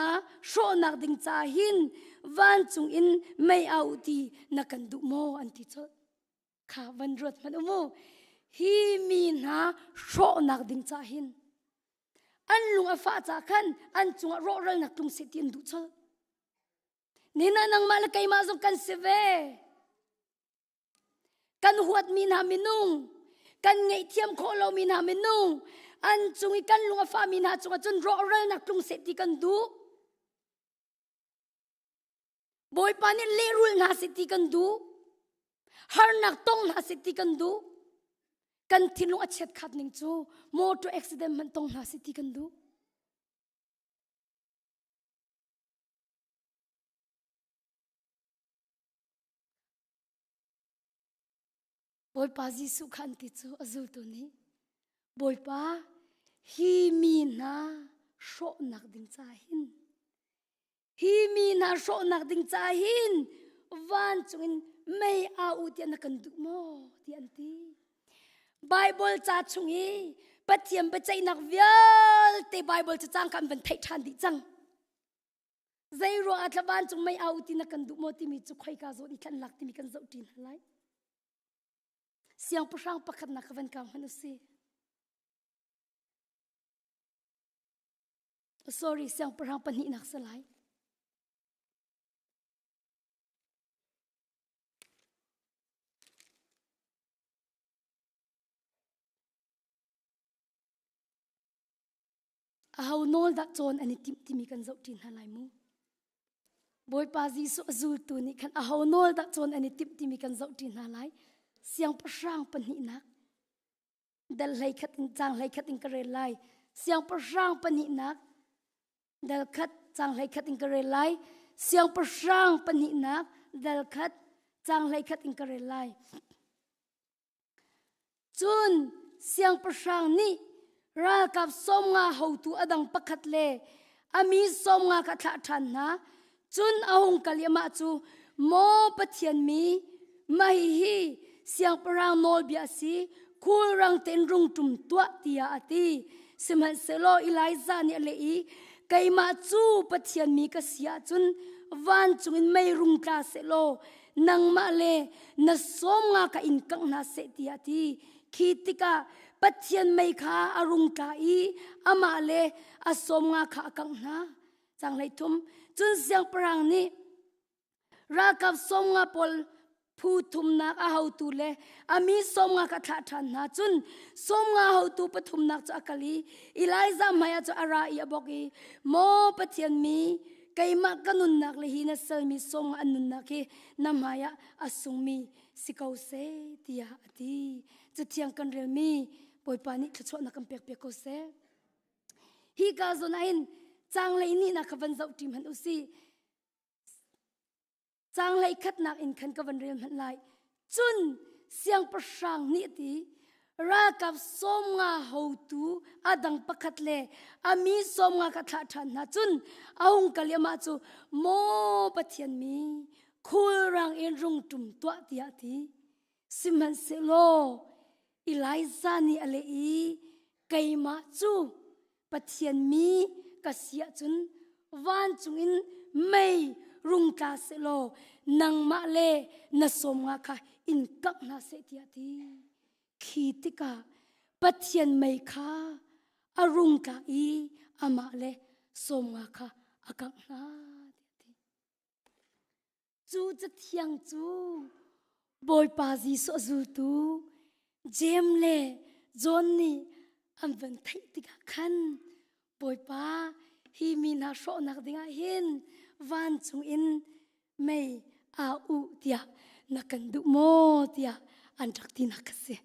[SPEAKER 16] hrawhnak ding caah hin vancung in mei au ti na kan duh maw an ti colh. Kha van ruat hmanh u mu. Hi mi hna hrawhnak ding caah hin an lung a fah caah khan an cungah rawhralnak tlung seh ti an duh colh. Nina nangmah le keimah zong kan si ve. Kan huatmi hna minung, kan ngaihthiam khawh lomi hna minung, an cung i kan lung a fahmi hna cungah cun rawhralnak tlung seh ti kan duh. Bawipa nih lehrul hna seh ti kan duh. Harnak tong hna seh ti kan duh. Kan thinlung a chiat khat ning cu motor accident hmanh tong hna seh ti kan duh. Bawipa Jesuh kha an ti cu a zultu nih Bawipa hi mi hna hrawhnak ding ca hin hi mi hna hrawhnak ding ca hin vancung in mei au u tiah na kan duh maw tiah an ti Bible ca chung i Pathian biaceihnak vialte Bible cacang kha an van theih ṭhan dih cang Zei ruang ah thlavan cung mei au ti na kan duh maw timi cu khoika zawn i thlan lak timi kan zoh ṭi hna lai. Siangpahrang pakhatnak ka van kau hmanh u si. Sorry, siangpahrang pahnihnak si lai. Aho nawl dah cawn an i timh timi kan zoh ṭi hna lai mu. Bawipa Jesuh a zultu nih khan aho nawl dah cawn an i timh timi kan zoh ṭi hna lai. Siangpahrang pahnihnak dal hlei khat in cang hlei khat in ka rel lai. Siangpahrang pahnihnak dal khat cang hlei khat in ka rel lai. Siangpahrang pahnihnak dal khat cang hlei khat in ka rel lai. Cun siangpahrang nih ralkap 50 hotu a dang pakhat le a mi 50 kha a thlah ṭhan hna. Cun a hung kal i amah cu, Maw Pathian mi, mah hihi siangpahrang nawlbia a si, khulrang tein rung ṭum tuah, tiah a ti. Sihmanhsehlaw Elijah nih a leh i, Keimah cu Pathian mi ka si ahcun vancung in mei rung tla seh law nangmah le na sawm nga ka in kangh hna seh tiah a ti khi tikah Pathian mei kha a rung tla i amah le a sawm nga kha a kangh hna cang hlei thum cun siangpahrang nih ralkap sawm nga pawl phu thumnak a hotu le a mi sawm nga kha thlah ṭhan hna cun sawm nga hotu pathumnak cu a kal i Elijah hmaiah cu a ra i a bawk i maw Pathian mi keimah ka nunnak le hi na salmi sawm an nunnak hi na hmaiah a sungmi si ko seh tiah a ti cathiang kan relmi bawipa nih thluachuahnak kan pek piak ko seh hi ka zawn ah hin canglei nih na kha van zoh ṭi hmanh u si Caanghlei khatnak in khan ka van rel hmanh lai. Cun siangpahrang nih a ti, ralkap 50 hotu a dang pakhat le a mi 50 kha thlah ṭhan hna. Cun a hung kal i amah cu, Maw Pathian mi, khulrang in rung ṭum tuah, tiah a ti. Sihmanhsehlaw Elijah nih a leh i, Keimah cu Pathian mi ka si ahcun. Vancung in mei rung tla sehlaw nangmah le na sawm nga kha in kangh hna seh tiah a ti. Khi tikah Pathian mei kha a rung tla i amah le 50 kha a kangh hna tiah a ti. Cu cathiang cu Bawipa Jesuh a zultu Jeim le John nih an van theih tikah khan Bawipa hi mi hna hrawhnak dingah hin vancung in mei aa u tiah na kan duh maw tiah an rak tinak a si.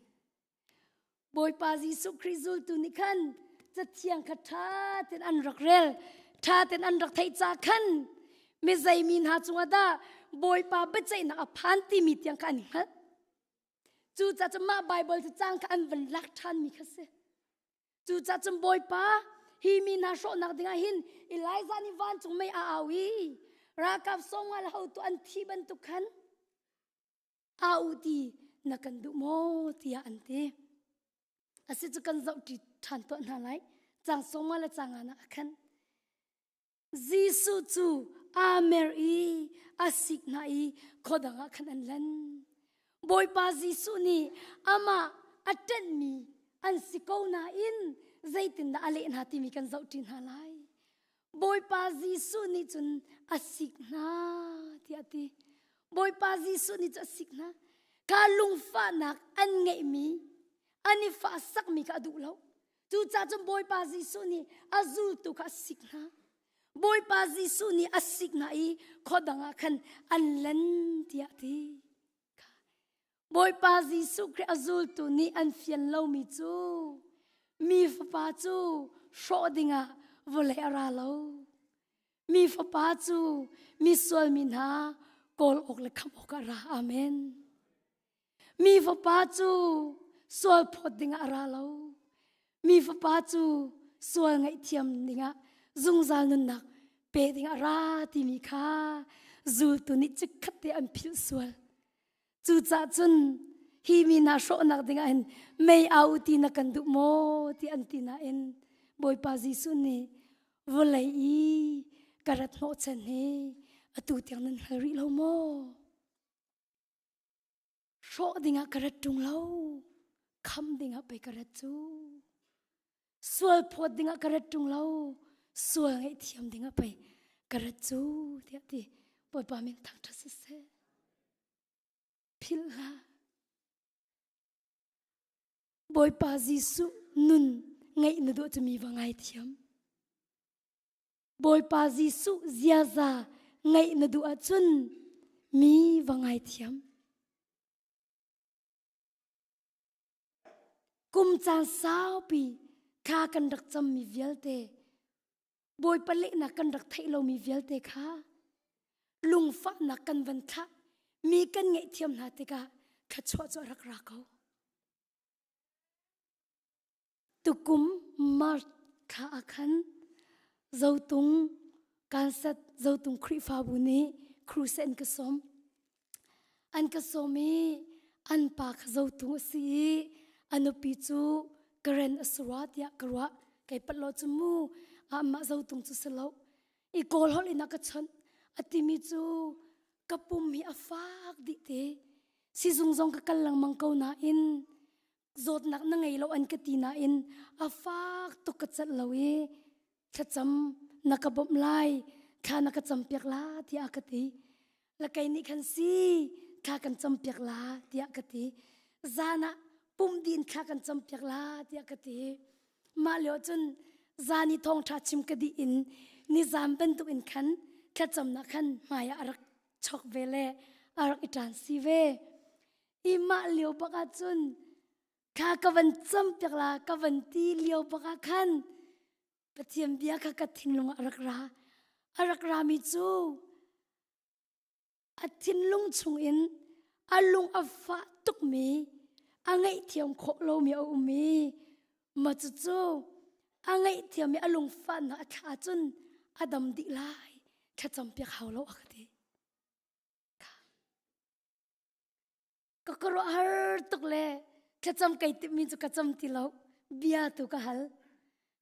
[SPEAKER 16] Bawipa Jesuh Khrih zultu nih khan cathiang kha ṭha tein an rak rel, ṭha tein an rak theih ca khan mi zeimi hna cungah dah Bawipa biaceihnak a phan timi tiang kha an hngalh. Cucaah cun mah Baibal cu cang kha an van lak ṭhanmi kha si. Cucaah cun Bawipa hi mi hna hrawhnak dingah hin Elijah nih vancung mei a au i ralkap sawmnga le hotu an thi bantuk khan au ti na kan duh maw tiah an ti. Asi cu kan zoh ṭi ṭhan tuah hna lai. Cang sawma le cang ah khan Jesuh cu aa mer i a sik hna i khuadang ah khan an lan. Bawipa Jesuh nih amah a ṭenhmi an si ko nain zeitindah a leh hna timi kan zoh ṭi hna lai. Bawipa Jesuh nih cun a sik hna tiah a ti. Bawipa Jesuh nih cun a sik hna. Ka lungfahnak an ngeihmi, an i fahsakmi kha a duh lo. Cucaah cun Bawipa Jesuh nih a zultu kha a sik hna. Bawipa Jesuh nih a sik hna i khuadang ah khan an len tiah a ti. Bawipa Jesuh Khrih a zultu nih an fian lomi cu mi fapa cu hrawh dingah vawlei a ra lo. Mi fapa cu mi sualmi hna kawl awk le khamh awk a ra. Amen. Mi fapa cu sual phawt dingah a ra lo. Mi fapa cu sual ngaihthiam dingah zungzal nunnak pe dingah a ra timi kha zultu nih chikkhat te an philh sual. Cucaah cun hi mi hna hrawhnak dingah hin mei au ti na kan duh maw ti an ti nain Bawipa Jesuh nih vawlei i ka rat hnawhchan hi atu tiang nan hngal rih lo maw? Hrawh dingah ka rat ṭung lo, kham dingah pei ka rat cu. Sual phawt dingah ka rat ṭung lo, sual ngaihthiam dingah pei ka rat cu tiah ti. Bawipa min thangṭhat siseh. Philh hlah. Bawipa Jesuh nun ngeih na duh cu mi va ngaithiam. Bawipa Jesuh ziaza ngeih na duh ahcun mi va ngaithiam. Kum caan saupi thla kan rak cammi vialte Bawipa lehnak kan rak theih lomi vialte kha lungfahnak kan van thlah mi kan ngaihthiam hna tikah thluachuah cu a rak ra ko. Tukum March thla ah khan Zotung Kansat Zotung Khrihfabu nih crusade an ka sawm. An ka sawm i an pa kha Zotung a si i a nupi cu Karen a si rua tiah ka ruah. Kei pat lo cu mu amah Zotung cu si lo. I Kawl holh in a ka chawnh. A timi cu ka pum hi a fak dih te. Sizung zong ka kal lengmang ko nain zawtnak na ngei lo an ka ti nain a fak tuk ka celh lo i thlacam na ka bawmh lai thla na ka campiak la tiah ka ti la kei nih khan si thla kan campiak la tiah ka ti zan ah pum din thla kan campiak la tiah ka ti mah lio cun zan i thawngṭha chim ka dih in nizam bantuk in khan thlacamnak khan hmai ah a rak chok ve le a rak i ṭan si ve I mah lio bak ah cun thla ka van cam piak la ka van ti lio bak ah khan Pathian bia kha ka thinlung ah a rak ra. A rak rami cu a thinlung chungin a lung a fah tukmi a ngaihthiam khawh lomi a um i mah cucu a ngaihthiam i a lungfahnak a thla cun a dam dih lai thlacam piak hau lo a ka ti. Ka khuaruahhar tuk le thlacam kai timmi cu ka cam ti lo. Bia tu ka hal.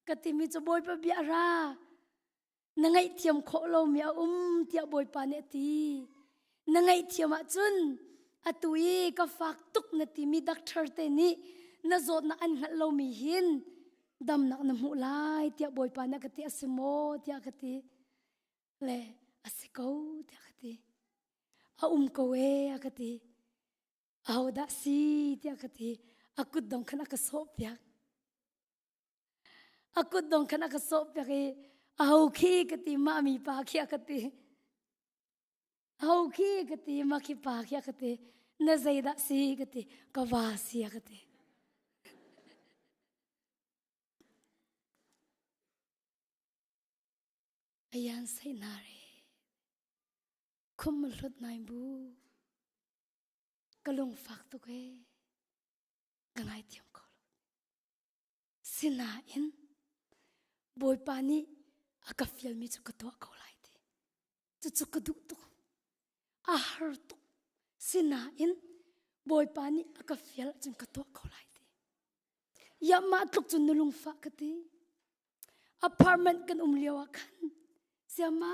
[SPEAKER 16] Ka timi cu Bawipa bia ra. Na ngaihthiam khawh lomi a um tiah Bawipa nih a ti. Na ngaihthiam ahcun atu i ka fak tuk na timi doctor te nih na zawtnak an hngalh lomi hin damnak na hmuh lai tiah Bawipa nih a ka ti a si maw tiah ka ti. Le a si ko tiah ka ti. A um ko ee a ka ti. Ahodah si tiah ka ti. A kut dong khan a ka sawh piak. A kut dong khan a ka sawh piak i aho khi ka ti mah mi pa khi a ka ti. Aho khi ka ti mah khi pa khi a ka ti. Na zeidah si ka ti. Ka va si a ka ti. Ayan sai na re. Khum hlut nai bu. Ka lung fak tuk e. Ka ngai thiam ko lo. Sinain Bawipa nih a ka fialmi cu ka tuah ko lai ti. Cucu ka duh tuk. A har tuk. Sinain Bawipa nih a ka fial ahcun ka tuah ko lai ti. Ya mah tluk cun na lungfah ka ti. Apartment kan um lio ah khan siama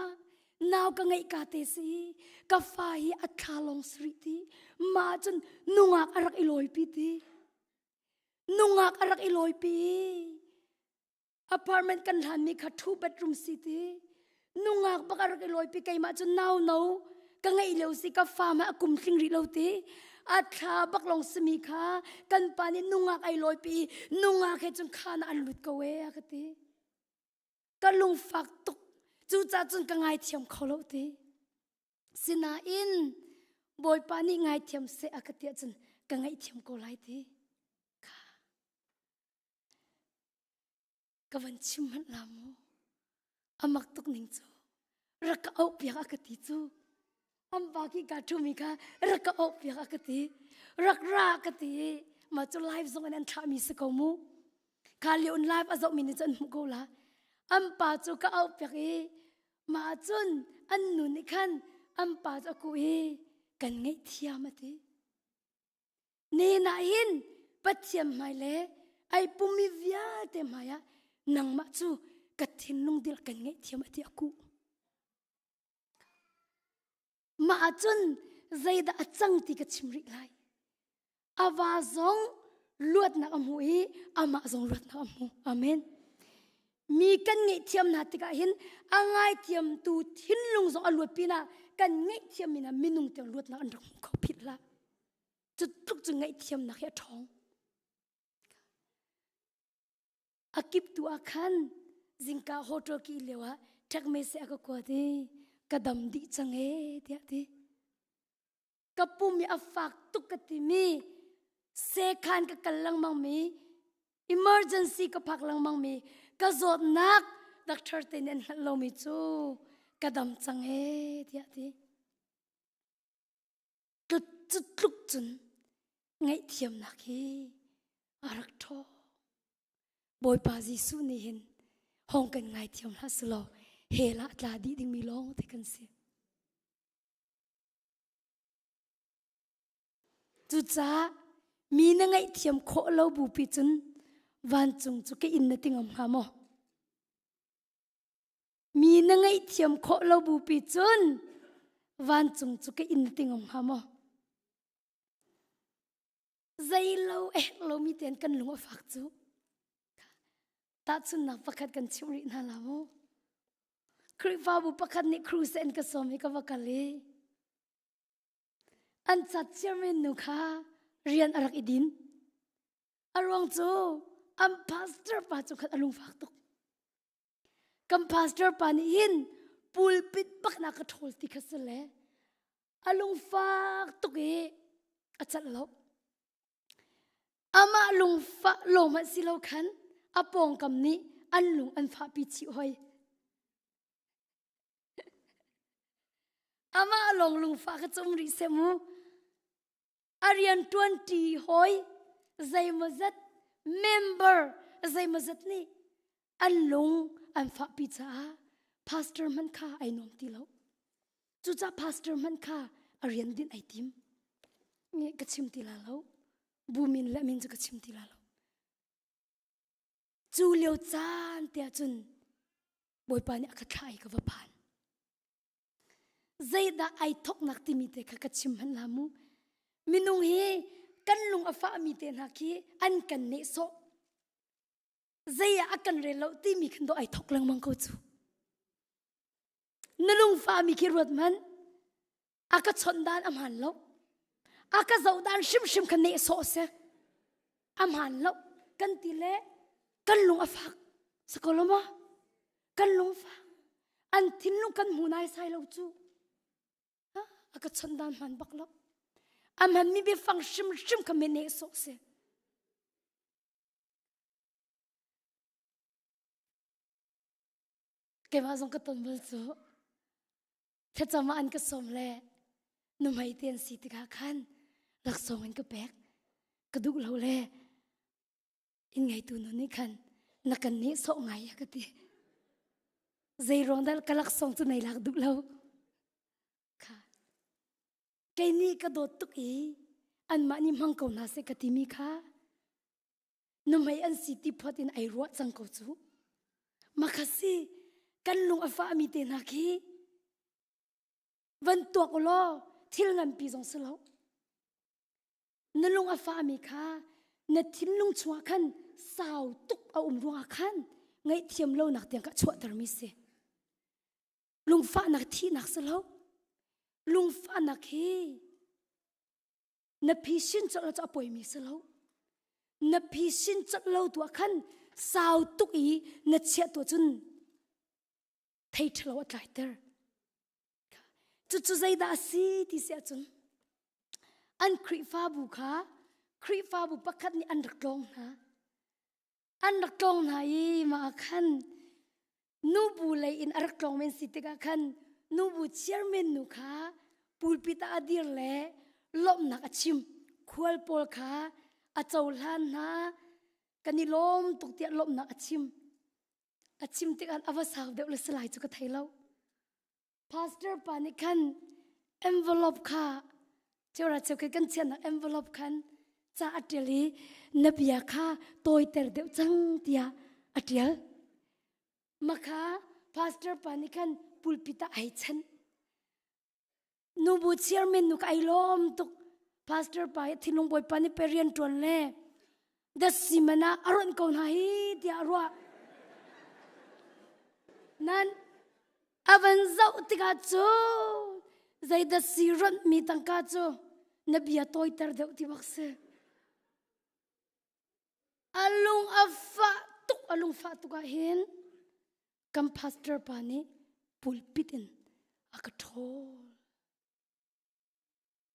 [SPEAKER 16] nau ka ngeih ka te si ka fa hi a thla long sri ti ma cun nungak a rak i lawipi ti. Nungak a rak i lawipi. Apartment kan hlanmi kha two bedroom si ti. Nungak bak a rak i lawipi keimah cu nau no ka ngeih lio si ka fa ma a kum tling rih lo ti. A thla bak long simi kha kan pa nih nungak ai lawipi nungak he cun khan an lut ko e a ka ti. Ka lungfak tuk. Cucaah cun ka ngaithiam kho lo ti. Sinain Bawipa nih ngaithiam seh a ka ti ahcun ka ngaihthiam ko lai ti. Kha. Ka van chim hmanh la mu. Amak tuk ning cu. Rak ka auh piak a ka ti cu. An pa ki ka ṭhumi kha rak ka auh piak a ka ti. Rak ra ka ti. Mah cu live zong in an thlahmi si ko mu. Kha lio in live a zohmi nih cun an hmuh ko la. An pa cu ka auh piak i Mah cun an nu nih khan an pa cu a kuh i kan ngaihthiam a ti. Nen ah hin Pathian hmai le ai pummi vialte hmai ah nangmah cu ka thinlung dil kan ngaihthiam a ti a kuh. Mah ah cun zeidah a cang ti ka chim rih lai. A va zong luatnak a hmu i amah zong luatnak a hmu. Amen. Mi kan ngaihthiam hna tikah hin a ngaithiamtu thinlung zong a luat pinah kan ngaihthiam mi hna minung tiang luatnak an rak hmu kho philh hlah. Cu tluk cu ngaihthiamnak hi a ṭhawng. A kip tu ah khan zingka hotel ki lio ah ṭhek me se a ka kuat i ka dam dih cang e tiah ti. Ka pum i a fak tuk ka timi sekhan ka kal lengmang mi emergency ka phak lengmang mi ka zawtnak doctor te nih an hngalh lomi cu ka dam cang e tiah ti. Cu tluk cun ngaihthiamnak hi a rak ṭhaw. Bawipa Jesuh nih hin hong kan ngaithiam hlah selaw hell ah tla dih dingmi lawng te kan si. Cucaah mi na ngaihthiam khawh lo bupi cun vancung cu ka inn na ti ngam hnga maw? Mi na ngaihthiam khawh lo bupi cun vancung cu ka inn na ti ngam hnga maw? Zeilo eh lomi ten kan lung a fak cu. Tahchunnak pakhat kan chimh rih hna la mu. Khrihfabu pakhat nih crusade an ka sawm i ka va kal i an cat chairman nu kha rian a rak i din. A ruang cu an pastor pa cu khan a lungfak tuk. Kan pastor pa nih hin pulpit bak na ka ṭhawl ti kha si le a lungfak tuk i a calh lo. Amah lungfah lo hmanh si lo khan a pawngkam nih an lung an fahpi chih hoi. Amah lawng lungfah kha cu um rih seh mu. A rian ṭuanṭi hawi zeimawzat member zeimawzat nih an lung an fahpi caah pastor hmanh kha ai nuam ti lo. Cucaah pastor hmanh kha a rian dinh ai tim. Ka chim ti la lo. Bu min le min cu ka chim ti la lo. Cu lio caan te ahcun. Bawipa nih a ka thlah i ka va phan. Zeidah ai thoknak timi te kha ka chim hmanh la mu. Minung hi kan lung a fahmi te hna khi an kan nehsawh. Zei ah a kan rel lo timi khan do ai thok lengmang ko cu. Na lung fahmi khi ruat hmanh. A ka chawnh dan a hmaan lo. A ka zoh dan hrimhrim kha nehsawh si. A hmaan lo. Kan ti le kan lung a fak. Sako lo maw? Kan lung fak. An thinlung kan hmu nai sai lo cu. A ka chawnh dan hmaan bak lo. A hmanmi biafang hrimhrim kha me nehsawh si. Keimah zong ka ton bal cu. Thlacam ah an ka sawm le nuhmei te an si tikah khan laksawng in ka pek. Ka duh lo le inn ngeitu nu nih khan na kan nehsawh ngai a ka ti. Zei ruang dah ka laksawng cu nei lak duh lo. Kha. Kei nih ka dawt tuk i anmah nih hmang ko hna seh ka timi kha nuhmei an si ti phot in ai ruah cang ko cu makhasi kan lung a fahmi te hna khi van tuak u law thil nganpi zong si lo na lung a fahmi kha na thinlung chungah khan sau tuk a um ruangah khan ngaihthiam lonak tiang ka chuahtermi si lungfahnak thihnak si lo lungfahnak hi Na phisin colh lo cu a poimi si lo. Na phisin colh lo tu ah khan sau tuk i na chiah tu cun thei ṭhalo a tlaiter. Cucu zeidah a si ti si ahcun an Khrihfabu kha Khrihfabu pakhat nih an rak tlawng hna. An rak tlawng hna i mah ah khan nubu lei in a rak tlawng men si tikah khan nubu chairman nu kha pulpit ah a dir le lawmhnak a chim. Khual pawl kha a cohlan hna kan i lawm tuk tiah lawmhnak a chim. A chim tikah a va sau deuh le salai cu ka thei lo. Pastor pa nih khan envelope kha cheuhra cheukhat kan chiahnak envelope khan ca a ṭial i na bia kha tawiter deuh cang tiah a ṭial. Makha pastor pa nih khan pulpit ah ai chanh. Nubu chairman nu ka ai lawm tuk. Pastor pa hi thinlung bawipa nih pe rian ṭuan le dasi man ah a ronh ko hna hi tiah a ruah. Nan a van zoh tikah cun zei dasi ronhmi tangka cu na bia tawiter deuh ti bak si. A lung a fah tuk a lung fah tuk ah hin kan pastor pa nih pulpit in a ka ṭhawl.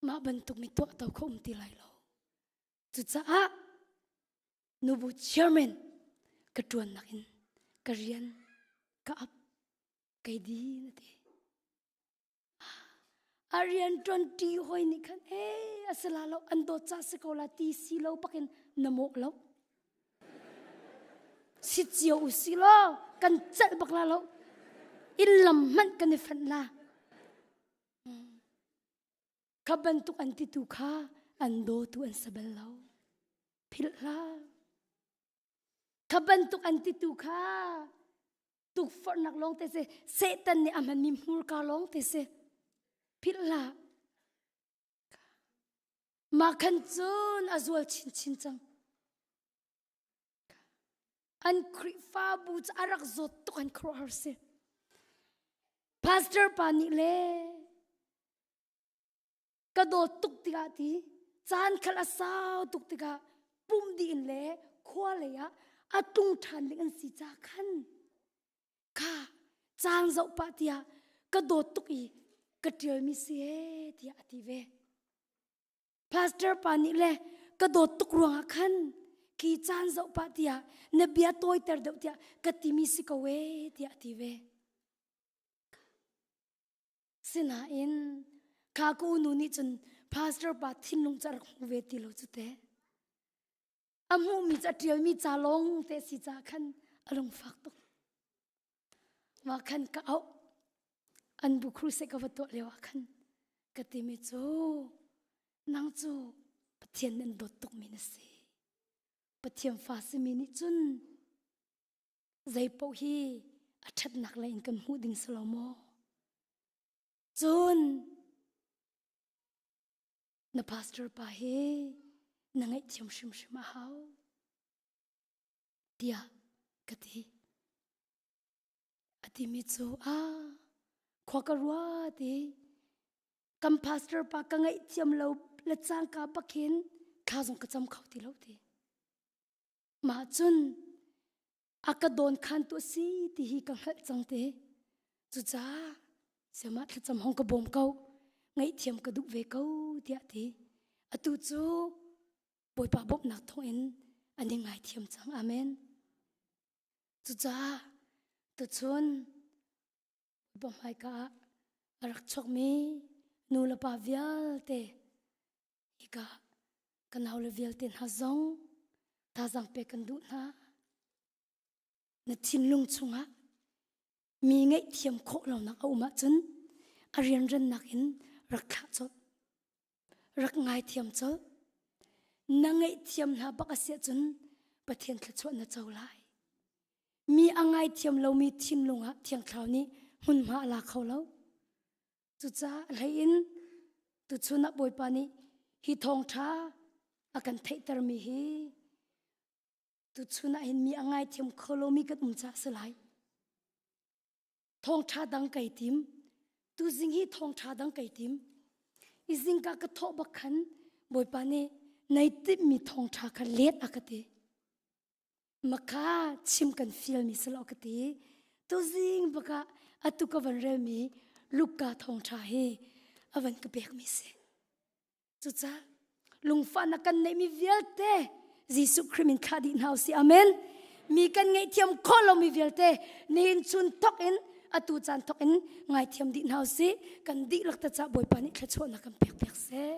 [SPEAKER 16] Mah bantuk mi tuah to kho um ti lai lo. Cucaah nubu chairman ka ṭuannak in ka rian ka ap kai di na ti. A rian ṭuan ṭi hoi nih khan ee a si la lo an dawt ca si ko la ti si lo bakin na mawh lo. Si cio u si law kan celh bak la lo. Inn lam hmanh kan i fanh la. Kha bantuk an titu kha an dawtu an si bal lo. Philh hlah. Kha bantuk an titu kha tukforhnak lawng te si Satan nih a hmanmi hmurka lawng te si. Philh hlah. Mah khan cun a zual chinchin cang. An Khrihfabu cu a rak zawt tuk an khuaruahhar si. Pastor pa nih le ka dawt tuk tikah ti caan khal a sau tuk tikah pum dih in le khua lei ah a tlung ṭhan ding an si ca khan kha caan zoh pah tiah ka dawt tuk i ka ṭialmi si ee tiah a ti ve. Pastor pa nih le ka dawt tuk ruangah khan khi caan zoh pah tiah na bia tawiter deuh tiah ka timi si ko ee tiah a ti ve. Sinain kha ka unu nih cun pastor pa thinlung cu a rak hmu ve ti lo cu te. A hmuhmi cu a ṭialmi ca lawng te si caah khan a lungfak tuk. Mah khan ka auh. An bu crusade ka va tuah lio ah khan ka timi cu nang cu Pathian nan dawt tukmi na si. Pathian fa simi nih cun zei paoh hi A ṭhatnak lei in kan hmuh ding si lo maw? Cun na pastor pa hi na ngaihthiam hrimhrim a hau tiah ka ti. A timi cu a khua ka rua ti kan pastor pa ka ngaihthiam lo le cangka bakhin thla zong ka cam kho ti lo ti. Mah cun a ka dawn khan tu si ti hi ka hngalh cang te. Cucaah siamah thlacam hong ka bawm ko ngaihthiam ka duh ve ko tiah ti. Atu cu Bawipa bawmhnak thawngin an i ngaithiam cang. Amen. Cucaah tuchun Bawipa hmaika ah a rak chuakmi nu le pa vialte hika ka naule vialte hna zong thazaang pek kan duh hna. Na thinlung chungah mi ngaihthiam khawh lonak a um ahcun a rianrannak in rak thlah colh. Rak ngaithiam colh. Na ngaihthiam hna bak a si ahcun Pathian thluachuah na co lai. Mi a ngaithiam lomi thinlung ah Thiang Thlarau nih hmunhma a la kho lo. Cucaah a hlei in tuchun ah Bawipa nih hi thawngṭha a kan theihtermi hi tuchun ah hin mi a ngaithiam kho lomi kan um caah a si lai. Thawngṭha dang kai tim. Tuzing hi thawngṭha dang kai tim. I zingka ka thawh bak khan Bawipa nih nei timhmi thawngṭha kha let a ka ti. Maka chim kan fialmi si lo ka ti. Tuzing baka atu ka van relmi Luka thawngṭha hi a van ka pekmi si. Cucaah lungfahnak kan neihmi vialte Jesuh Khrih min thlah dih hna usih. Amen. Mi kan ngaihthiam khawh lomi vialte nihin chun thok in atu caan thok in ngaithiam dih hna usih. Kan dihlak te cah Bawipa nih thluachuahnak kan pek piak seh.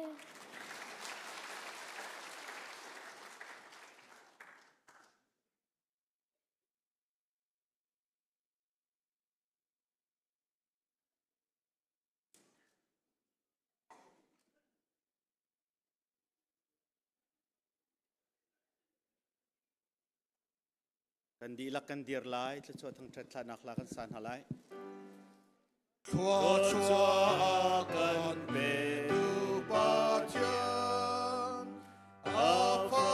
[SPEAKER 10] Kan dihlak kan dir lai, thluachuah thangṭhat thlahnak hla kan sa hna lai.
[SPEAKER 17] Thluachuah kan petu Pathian, a Fa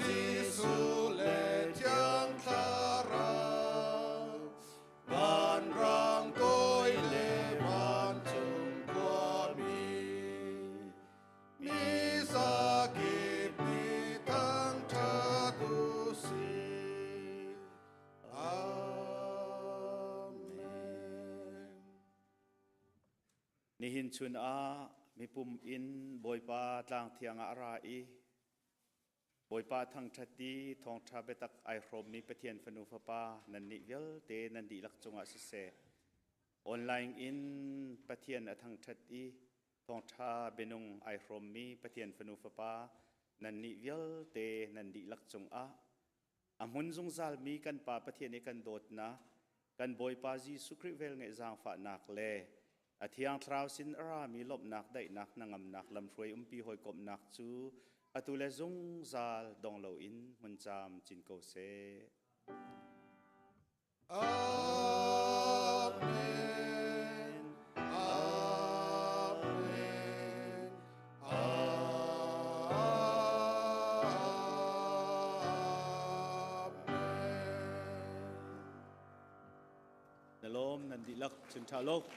[SPEAKER 17] Jesuh le Thiang Thlarau, vanrang kawi le vancung khuami, mi zakip nih thangṭhat u sih. Amen.
[SPEAKER 10] Nihin chun ah mipum in Bawipa tlang thiang ah a ra i Bawipa thangṭhat i thawngṭha biatak ai hrawmmi Pathian fanu fapa nannih vialte nan dihlak cungah siseh, online in Pathian a thangṭhat i thawngṭha bianung ai hrawmmi Pathian fanu fapa nannih vialte nan dihlak cungah A hmun zungzalmi kan Pa Pathian i kan dawtnak, kan Bawipa Jesuh Khrih velngeih zaangfahnak le a Thiang Thlarau sin a rami lawmhnak, daihnak, hnangamnak, lamhruai umpi hawikomhnak cu atu le zungzal dong loin hmun camcin ko seh.
[SPEAKER 17] Amen. Amen. Amen.
[SPEAKER 10] Na lawm nan dihlak chun tha lok.